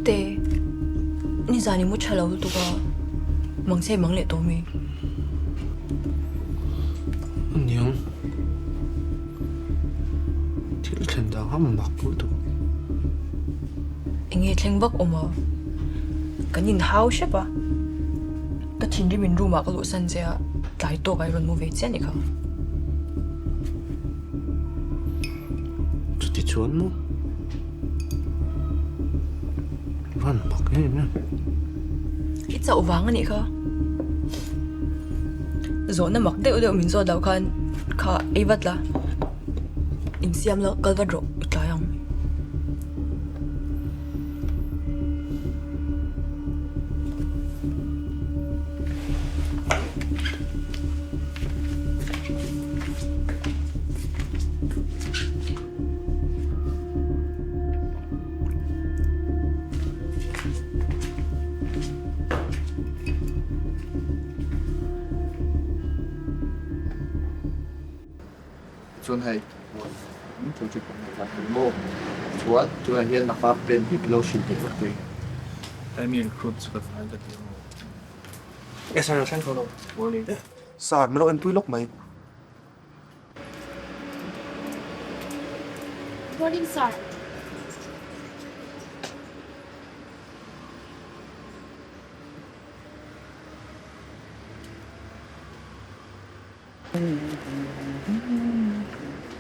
Te, nizan i mu tha lo lutuk a, mang che mang leh tawh mi. Aniang, thil thlen dang a mak lutuk. Enge thleng vak awm a, kan inhau hrep a, ka thinrim in room ah ka luhsan che a, tlai tawk ah i rawn mu ve chiah a nih kha. Chuti chuan maw? Van mak em em. I chauh vang a nih kha. Zawhna mak deuh deuh min zawt loh khan kha ei vat la. Insiam la kal vat rawh i tlai ang. Chuan hei project kan nei lai hi maw chuan tunah hian a hma pen hi lo hrilh theih vek thei. Amy recruit chu ka tlai ka ti ang. Sir, thank you. Morning. Sir, min lo enpui lawk mai. Morning sir.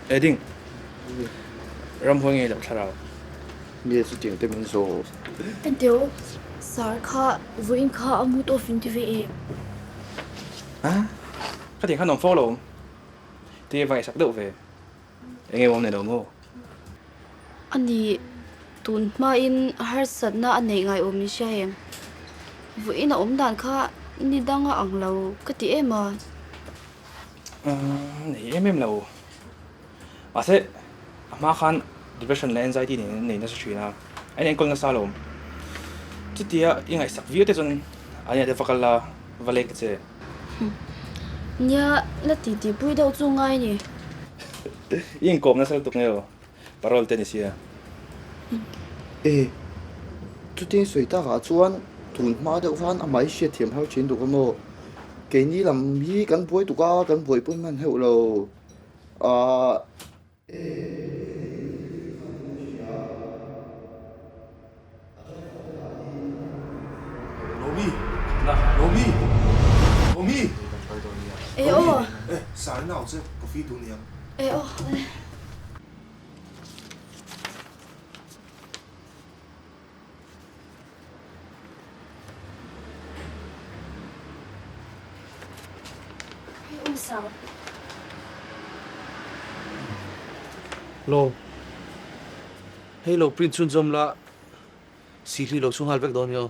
E ding. Ramhuai ngei loh thlarau. Nge chutiang te min zawh. Enteo, sir kha vawiin kha a mood off in ti ve em? A, ka tih khan awm fo lo. Ti va ngaihsak deuh ve. Enge awm nei lo maw? Ani, tun hmain harsatna a neih ngai awm in hria em? Vawiin a awm dan kha ni dang a ang lo ka ti em a. Nei em em lo. Mahse, a hma khan depression leh anxiety nen nei nasa thin a, a inenkawl nasa alawm. Chutia i ngaihsak viau te chuan an inah te va kal la, va lek ta che. Nia, la ti ti pui deuh chu ngai ni. I inkawm nasa lutuk nge aw, parole te ni sia. E, chutin sawi takah chuan tun hma deuh khan amah hi hriatthiam har thin duk a maw? Keini lam hi kan buai tuk a, kan buaipui hman heuh lo. Ahh. Romi! Romi! Romi! E aw! E, sar nau che coffee duh niang. E aw. em Sir? Lo. Hei lo print chhunzawm la, sihli lo chhung nghal vek dawn nia.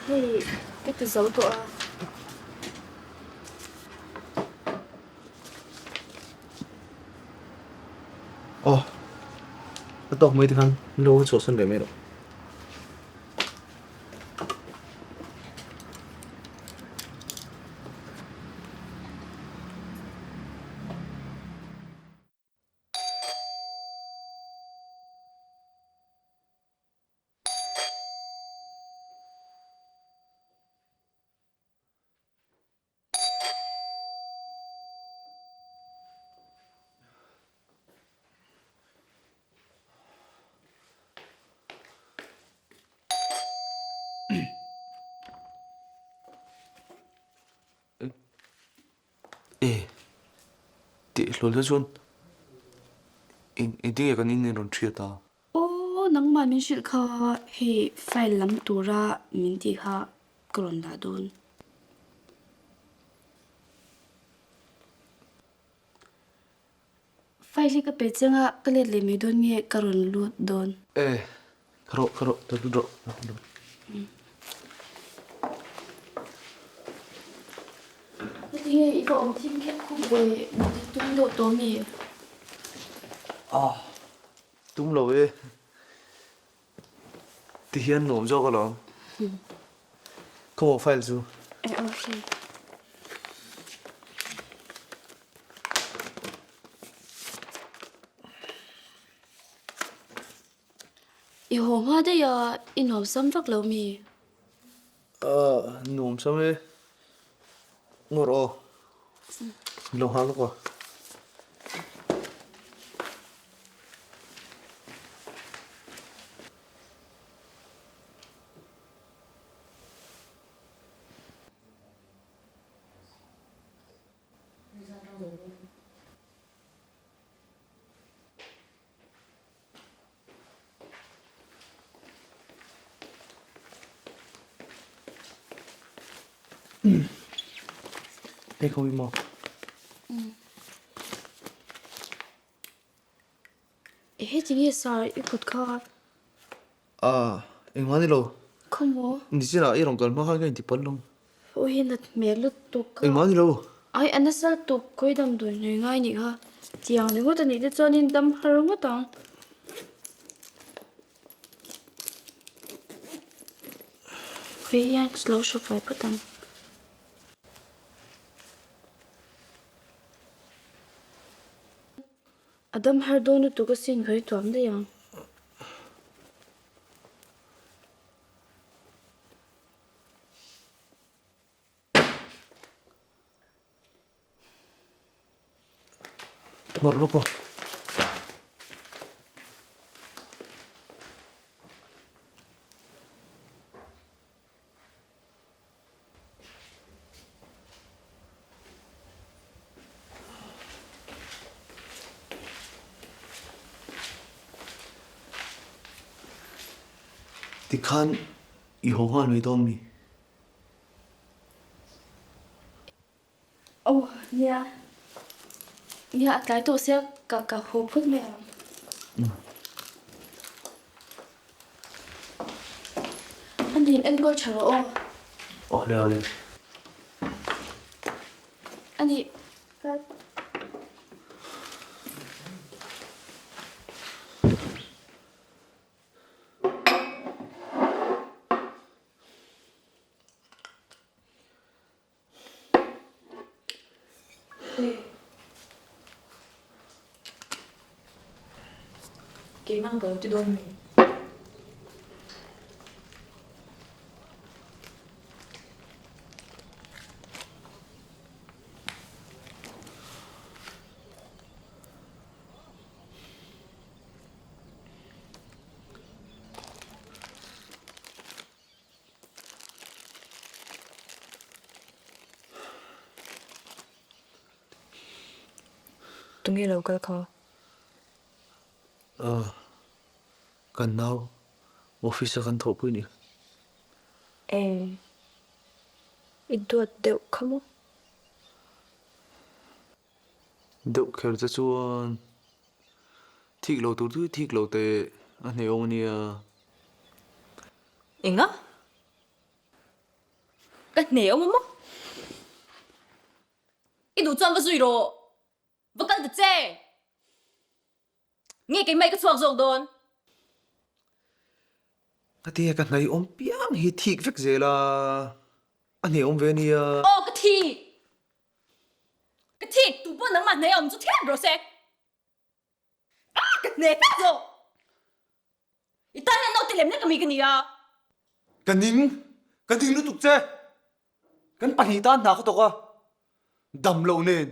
Hei ka ti zo tawh a. Aw, a tawk mai te khan lo chhuahsan ve mai rawh. E, tih hlawl te chuan engtin nge kan in rawn hriat a? Aw, nangmah min hrilh kha hei file lam tura min tih kha ka rawn dah dawn. File hi ka pe chiang a, ka let leh mai dawn nge ka rawn lut dawn? E, ka rawh, ka rawh, ka lut rawh. Heti nge i va awm thim kher khum ve, i tum deuh tawh mi? Ah, tum lo e. Ti hian nuam zawk alawm. Ka maw file chu? E aw hei. I haw hma daih a, i nuam sam vak lo mi? Ah, nuam sam e. Ngawr aw. Lo nghal lawk aw. Hei khawi maw? Ehe tinge sir i kut kha? Ah, engmah ni lo. Khawmaw? Nichinah i rawn kal hma khan ka inti palh lo. Aw hi nat hmel lutuk a. Engmah ni lo. Ai a nasa lutuk khawi damdawi hnui ngai nih kha tiang ringawt a nih te chuanin dam har ngawt ang. Khawi hian ka lo hre fai phawt ang. A dam har dawn lutuk asin khawi tuam daih ang. Nawrh lawk aw. Tikhan i haw nghal mai dawn mi? Aw nia, nia a tlai tawh sia ka ka haw phawt mai ang. A nin enkawl tha rawh aw. Aw le aw le. A nih kal. Keimah ka lo ti dawn mi? Tunge lo kal kha? Aw, kan nau office a kan thawhpui ni. Eng, i duat deuh kha maw? Deuh kher che chuan thik lo tur chu thik lo teh a hnehawm a nia. Enga? Ka hnehawm a maw? I duh chuan va zui rawh. Va kal ta che. Nge keimah i ka chhuak zawk dawn? Ka tia ka hnaiawm piang hi thik vek zel a, a hnehawm ve a nia. Aw ka thik. Ka thik tu pawh nangmah hneh awm chu thiam rawh se. Ah ka hneh vek zawk. I tan hian naute lem lek ami ka ni a. Ka ning, ka ning lutuk che. Kan pahnih tan hna ka tawk a, dam loh nen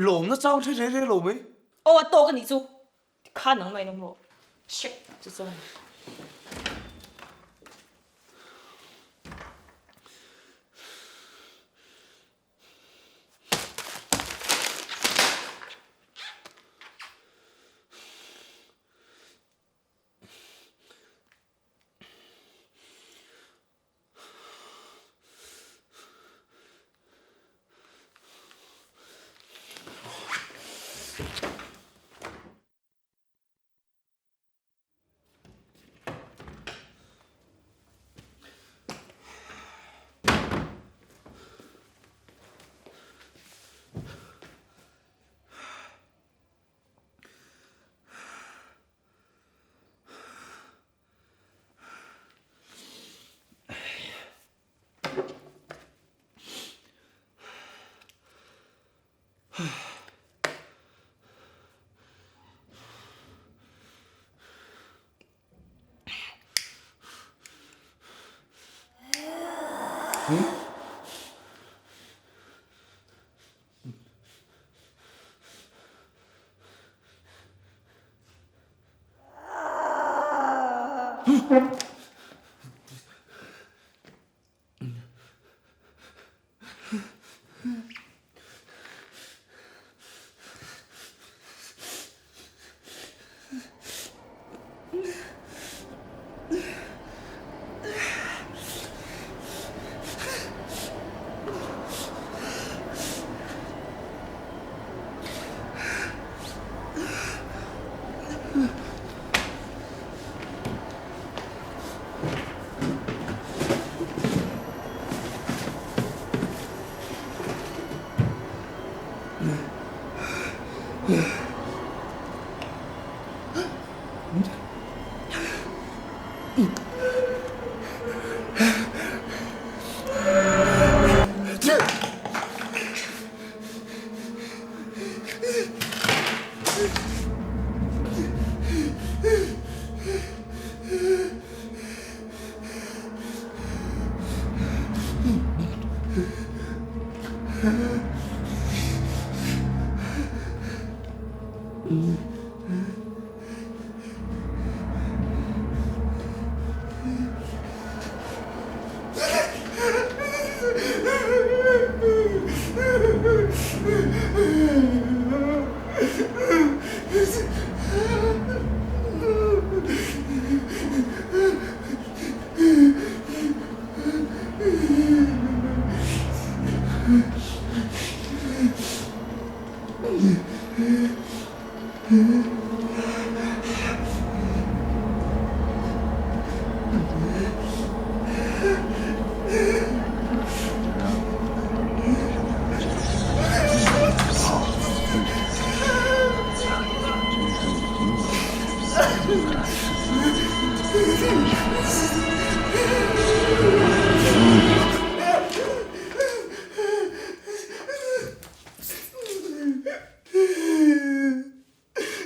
lawmna chang hre reh reh lo mai. Aw a tawk a nih chu, tikhan nangmah in awm rawh. Shit chu chuan.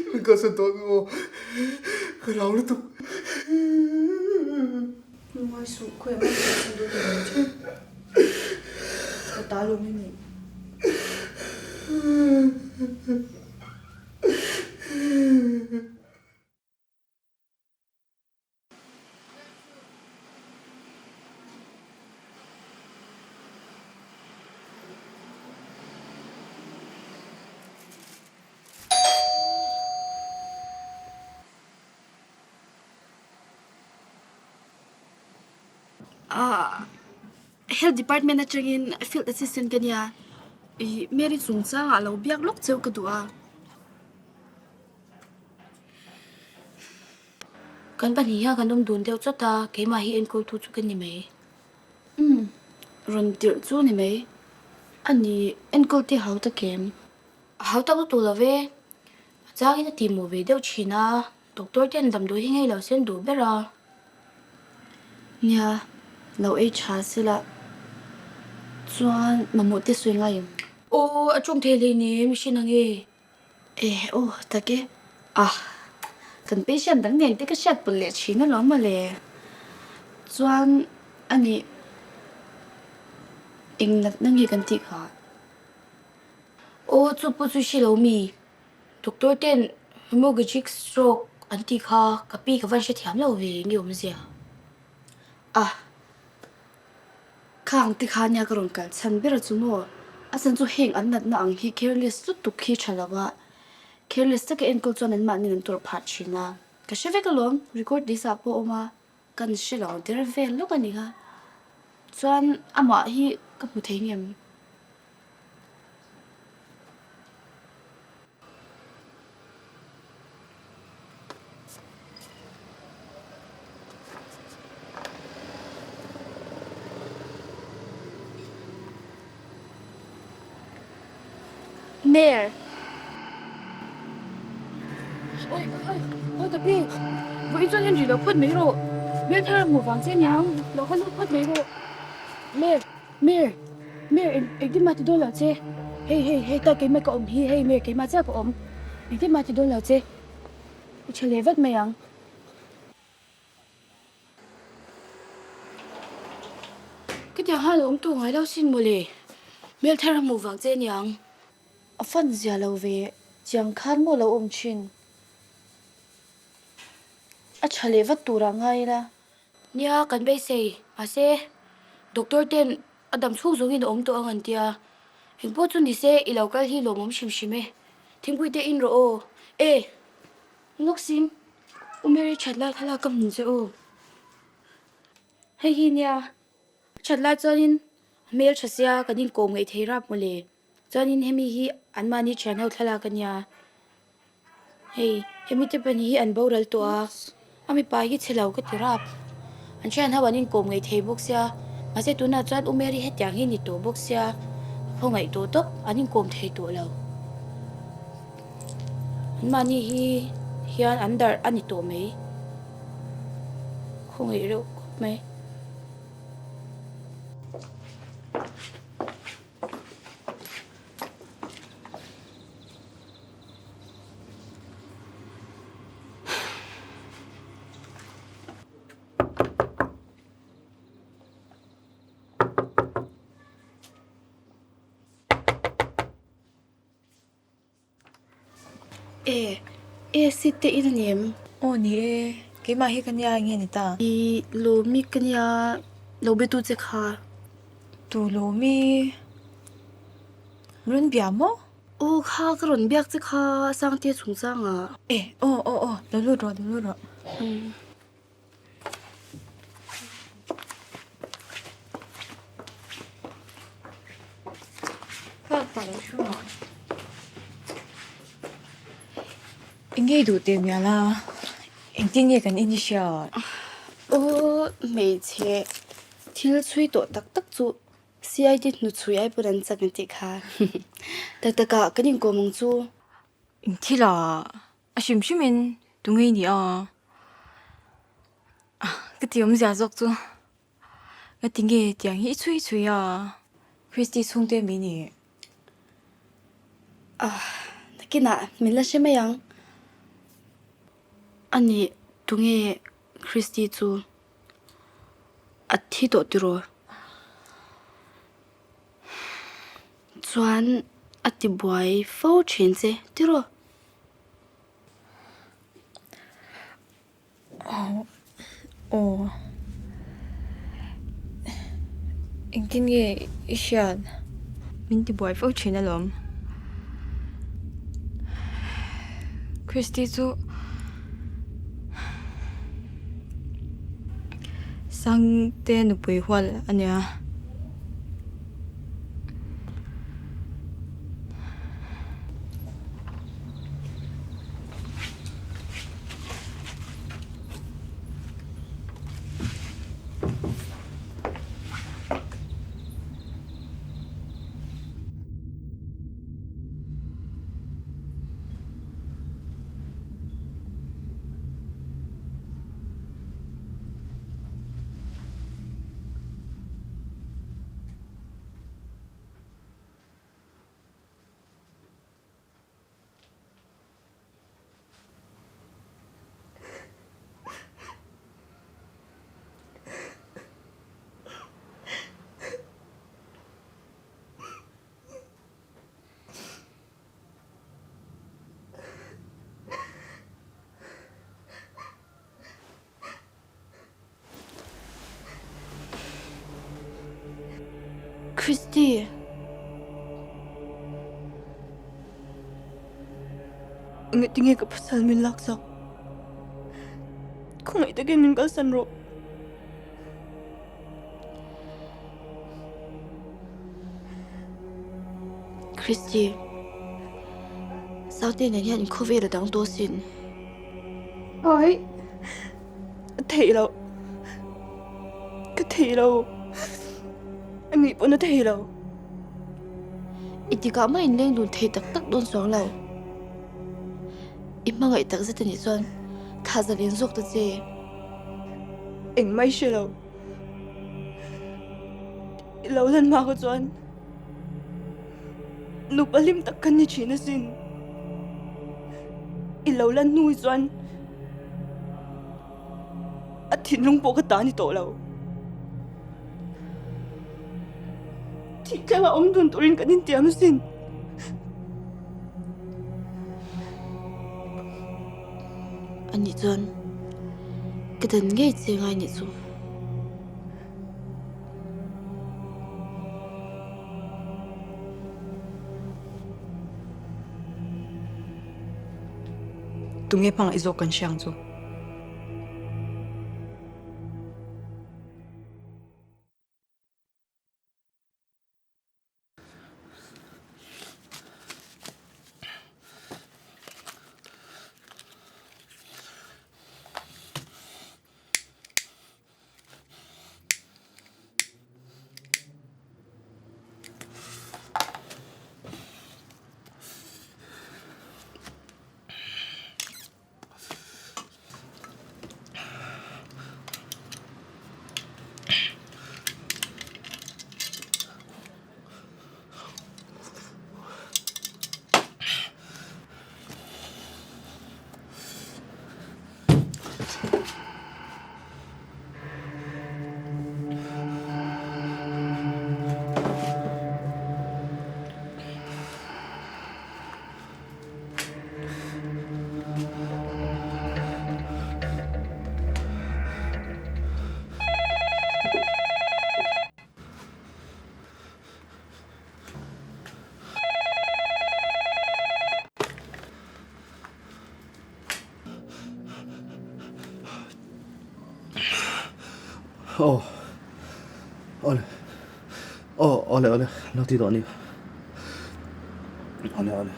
Min kalsan tawh ang aw, ka hlau lutuk. Lungngai suh, khawiah mah ka kalsan dawn lo ang che. Ka ta lawm i nih. Health department atangin field assistant ka nia, ih Mary chungchangah lo biak lawk cheu ka duh a. Kan pahnih hian kan awm dun deuh chawt a, keimah hi enkawltu chu ka ni mai. Umm, rawn tirh chu ni mai. A ni, enkawl te hau tak em? Hau tak lutuk lo ve. A changin a tihmawh ve deuh thin a, doctor ten damdawi hi ngei lo se an duh ber a. Nia, lo ei tha sela chuan mamawh te sawi ngai em? Aw, a tawng thei hleinem, mihring ang e. Eh aw tak e, ah kan patient dang nen te ka hriat pawlh leh thin alawm mawle. Chuan a nih eng natna nge kan tih kha? Aw chu pawh chu hre lo mi, doctor ten hemorrhagic stroke an tih kha ka pi ka van hrethiam lo ve nge awmzia? Ah. Khang te kha nia ka rawn kal chhan ber chu maw? A chhan chu heng an natna ang hi careless lutuk hi tha lo a, careless taka enkawl chuan an mahni an tawrh phah thin a. Ka hre vek alawm, record list ah pawh a awm a, kan hre lo der vel lawk a ni kha. Chuan amah hi ka hmu thei ngem? Mayor. Oi oi oi ka pi vawiin chuan Henry lo phawt mai rawh Mayor thar a hmuh vang che aniang lo kal lut phawt mai rawh Mayor Mayor Mayor eng engtin mah ti dawn lo che hei hei hei ta keimah ka awm hi hei Mayor keimah chiah ka awm engtin mah ti dawn lo che i tha leh vat mai ang. Khitiang khan a awm tawh ngai lo sin mawle hmel thar a hmuh vang che aniang. A fan zia lo ve chiang khan maw lo awm thin a tha leh vat turah ngai ila. Nia, kan beisei. Mahse, doctor ten a dam chhung zawngin a awm tawh ang an tia. Engpawh chu ni se, i lo kal hi lawmawm hrim hrim e. Thingpui te in rawh aw. E! Lawksim, U Mary that lai thlalak ka hmu che u. Hei hi nia, a that lai chuanin a hmel tha sia kan inkawm ngaih thei rap mawle. Chuanin hemi hi anmahni thian ho thlalak a nia. Hei, hemi te pahnih hi an boral tawh a, a mipa hi chhe lo ka ti rap. An thian ho an inkawm ngei thei bawk sia, mahse tunah chuan U Mary hetiang hi ni tawh bawk sia, a khawngaih tawh tawp, an inkawm thei tawh lo. Anmahni hi hian an darh a ni tawh mai. Khawngaih reuh khawp mai. E, e si te in ani em? Aw ni e, keimah hi ka nia enge ni ta? I Lawmi ka nia, lo be tu che kha. Tu Lawmi? Rawn bia maw? Aw kha ka rawn biak che kha Sangte chungchang ah. E, aw aw aw, lo lut rawh, lo lut rawh. Umm. Eng nge duh teh mial a, engtin nge kan in i hriat? Aw hmeichhe thil chhui tawh tak tak chu CID hnuchhui ai pawn an chak an tih kha. Tak tak ah kan inkawm ang chu. Eng thil ah A hrim hrimin tu ngei ni a, ka ti awmzia zawk chu ka ti nge tiang hi i chhui chhui a, Christy chhungte mi ni. Ah, nakinah min la hre mai ang. A nih tunge Christy chu a thi tawh tiraw? Chuan a ti buai fo thin che tiraw? Aw engtin nge i hriat? Min ti buai fo thin alawm. Christy chu Sangte nupui hual a nia. Christy. Engati nge ka pasal min laksak? Khawngaih takin min kalsan rawh. Christy, Saute nen hian inkhawvel a dang tawh asin. Ai, a theih loh. Ka thei lo. Ani pawn a thei lo. I tikah mah inleng dun thei tak tak dawn chuang lo. I hmangaih tak zet anih chuan thah zalen zawk ta che. Engmah i hre lo. I lo lan hma kha chuan nupa hlim tak kan ni thin asin. I lo lan hnu hi chuan a thinlung pawh ka ta ni tawh lo. Thih thleng a awm dun turin kan intiam asin. Anih chuan ka dan ngei che ngai nih chu. Tunge hmangaih zawk kan hria ang chu. Aw awle aw awle awle lo ti tawh a ni awle awle.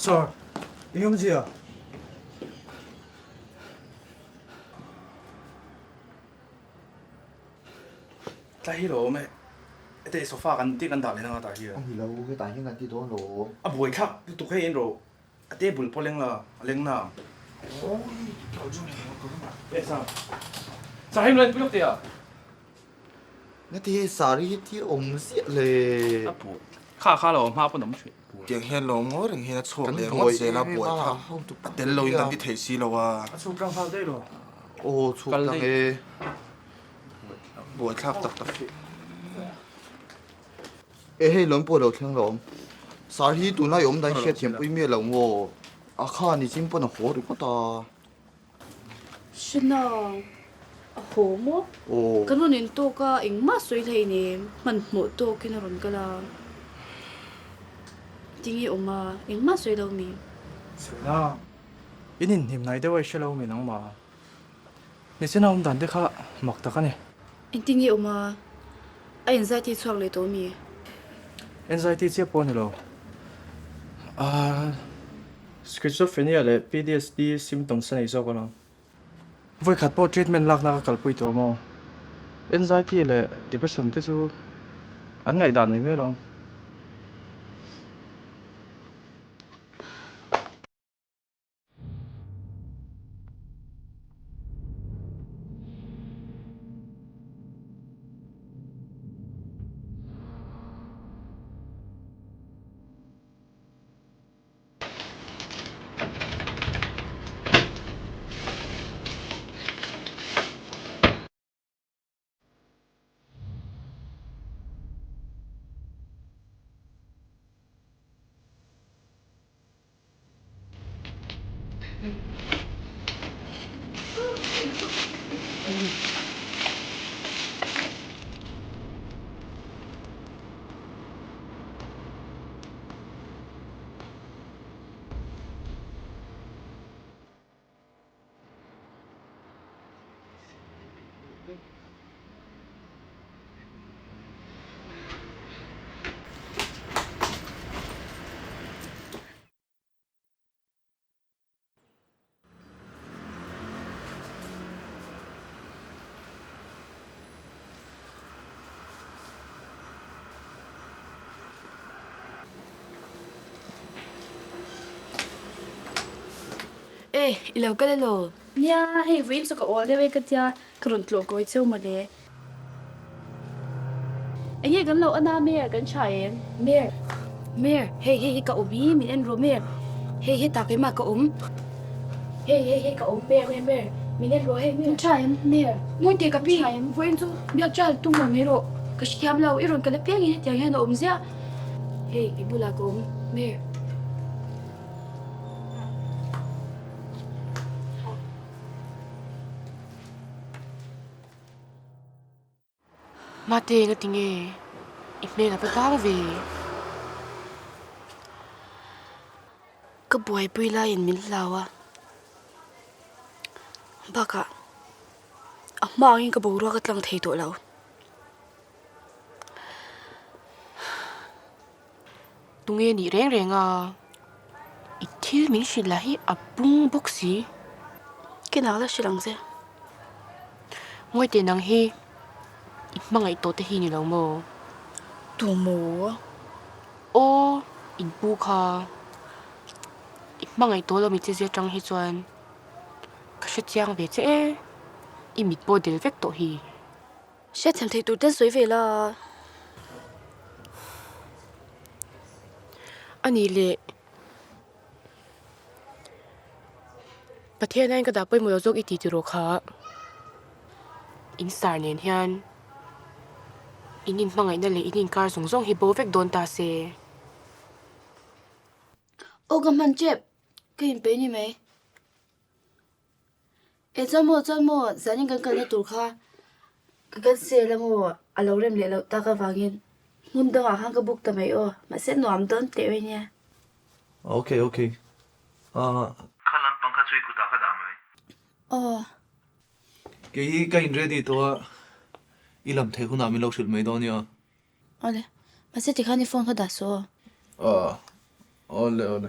Sir, eng awmzia? Tlai hi lo awm e. Hete sofa kan tih kan dah leh nanga tah hian. A ni lo, hetah hian kan ti dawn lo. A buai thlak lutuk hei en rawh. A table pawh leng la, a leng na. E sir. Sir hei mla in pui lawk teh a. Ngati hei sari hi thil awm ziah le. A pu kha kha lo hma pawn awm thin. Tiang hian lo ngawi reng hian a chhuak leh ringawt zel a buai kha a tel lo in kan ti thei si lo a. A chhuk tlang nghal daih lo. Aw chhuk tlang e. Buai thlak tak tak hi. E hei lawm pawh lo thleng lo awm. Sar hi tunlai awm dan hriat thiam pui miah lo maw? A kha ni chin pawn a haw ringawt a. Hre na, a haw maw? Aw. Kan rawn intawk a, engmah sawi hlei nem, hmanhmawh tawkin a rawn kal a. Tinge awm a, engmah sawi lo mi? Sawi na, in inhnim hnai deuh a i hre lo mi nangmah? Nichina awm dan te kha mak tak a ni. Engtinge awm a, a anxiety chhuak leh tawh mi? Anxiety chiah pawh a ni lo. Ahh. Schizophrenia leh PTSD symptoms a nei zawk alawm. Vawikhat pawh treatment lakna ka kalpui tawh maw? Anxiety leh depression te chu an ngaihdan mai mai alawm. E, i lo kal elaw? Nia, hei vawiin chu ka awl deuh e ka tia, ka rawn tlawh kawi cheu mawle. Enge kan lo ana Mer, kan tha em? Mer, Mer, hei hei hi ka awm hi, min en rawh Mer, hei hetah keimah ka awm, hei hei hei ka awm Mer, Mer, Mer, min en rawh hei Mer. Kan tha em Mer? Ngawi teh ka pi, vawiin chu biak chal tum lo mai rawh, ka hrethiam lo, i rawn kal apiangin hetiang hian a awm ziah, hei i bulah ka awm Mer. Mate nga ti nge i hmel a va dang ve? Ka buaipui laiin min hlau a, bakah a hma angin ka boruak a tlang thei tawh lo. Tunge nih reng reng a, i thil min hrilh lah hi a bung bawk si. Kenah la hrilh ang che. Ngawi teh nang hi i hmangaih tawh te hi ni lo maw? Tu maw? Aw, in pu kha. I hmangaih tawh lo mi che zia tang hi chuan ka hre chiang ve che e, i mit pawh del vek tawh hi. Hriatthiam theih tur ten sawi ve la. A nih leh. Pathian aiin ka dah pawimawh lo zawk i ti tiraw kha. In sar nen hian in inhmangaihna leh in inkar zawng zawng hi bo vek dawn ta se. Aw ka hman tep, ka inpeih ni mai. E chuan maw chuan maw zanin kan kalna tur kha ka cancel a maw a lo rem leh loh tak avangin hmun dangah khan ka book ta mai aw mahse nuam dawn teh mai nia. Ok ok ah. Kha lampang kha chu i kutah ka dah mai. Aw. Kei hi ka in ready tawh a, i lam theih hunah min lo hrilh mai dawn nia. Awle, mahse tikhan i phone kha dah suh aw. Aw, awle awle.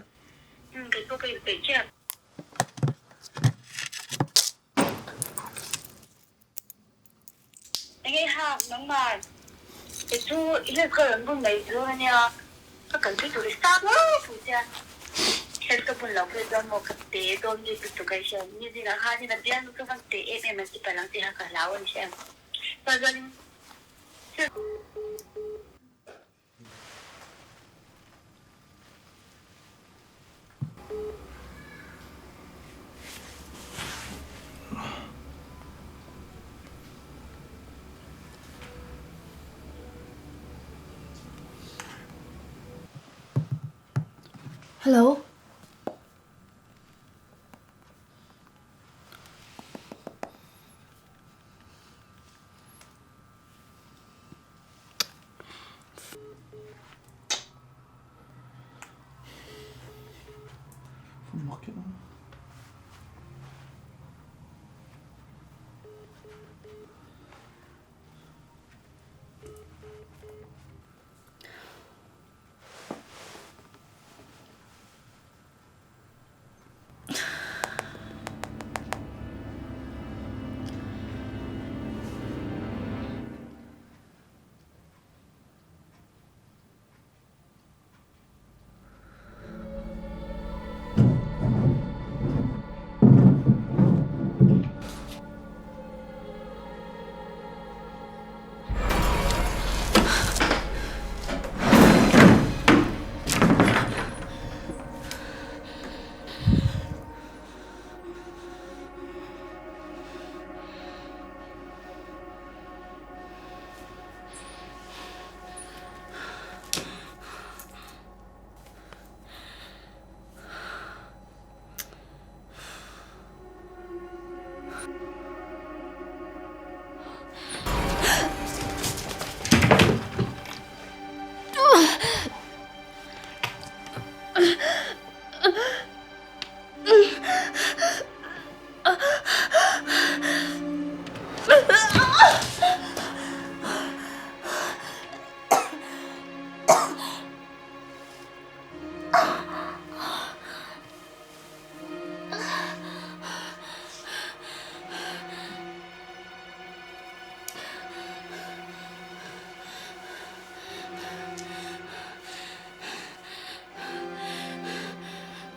Umm, kei pawh ka inpeih chiah. Enge ha, nangmah kei chu i help ka rawn bun mai dawn ania, ka kal pui tur i sang ngawt pui che a, help ka bun loh phei chuan maw ka te dawn mi lutuk a i hria, mi zingah khanin a bialnu chu van te em em an ti palh ang tih kha ka hlau a ni hria ang. Chuan chuanin. Hello.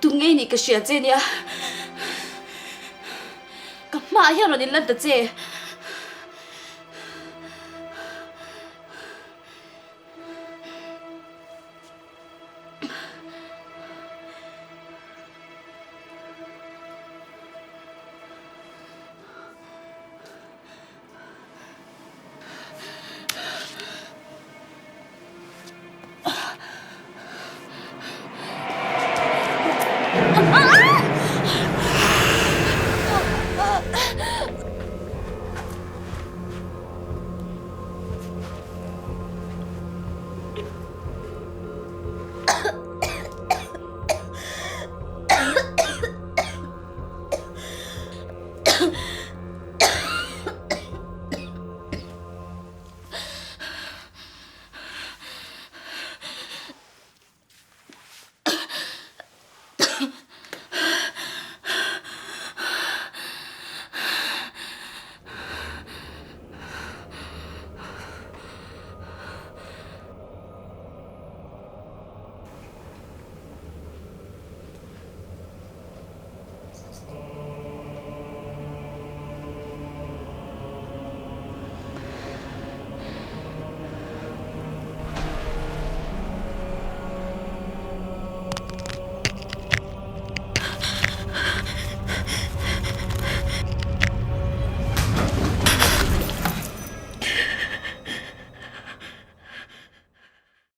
Tunge nih ka hria che nia. Ka hmaah hian rawn inlan ta che.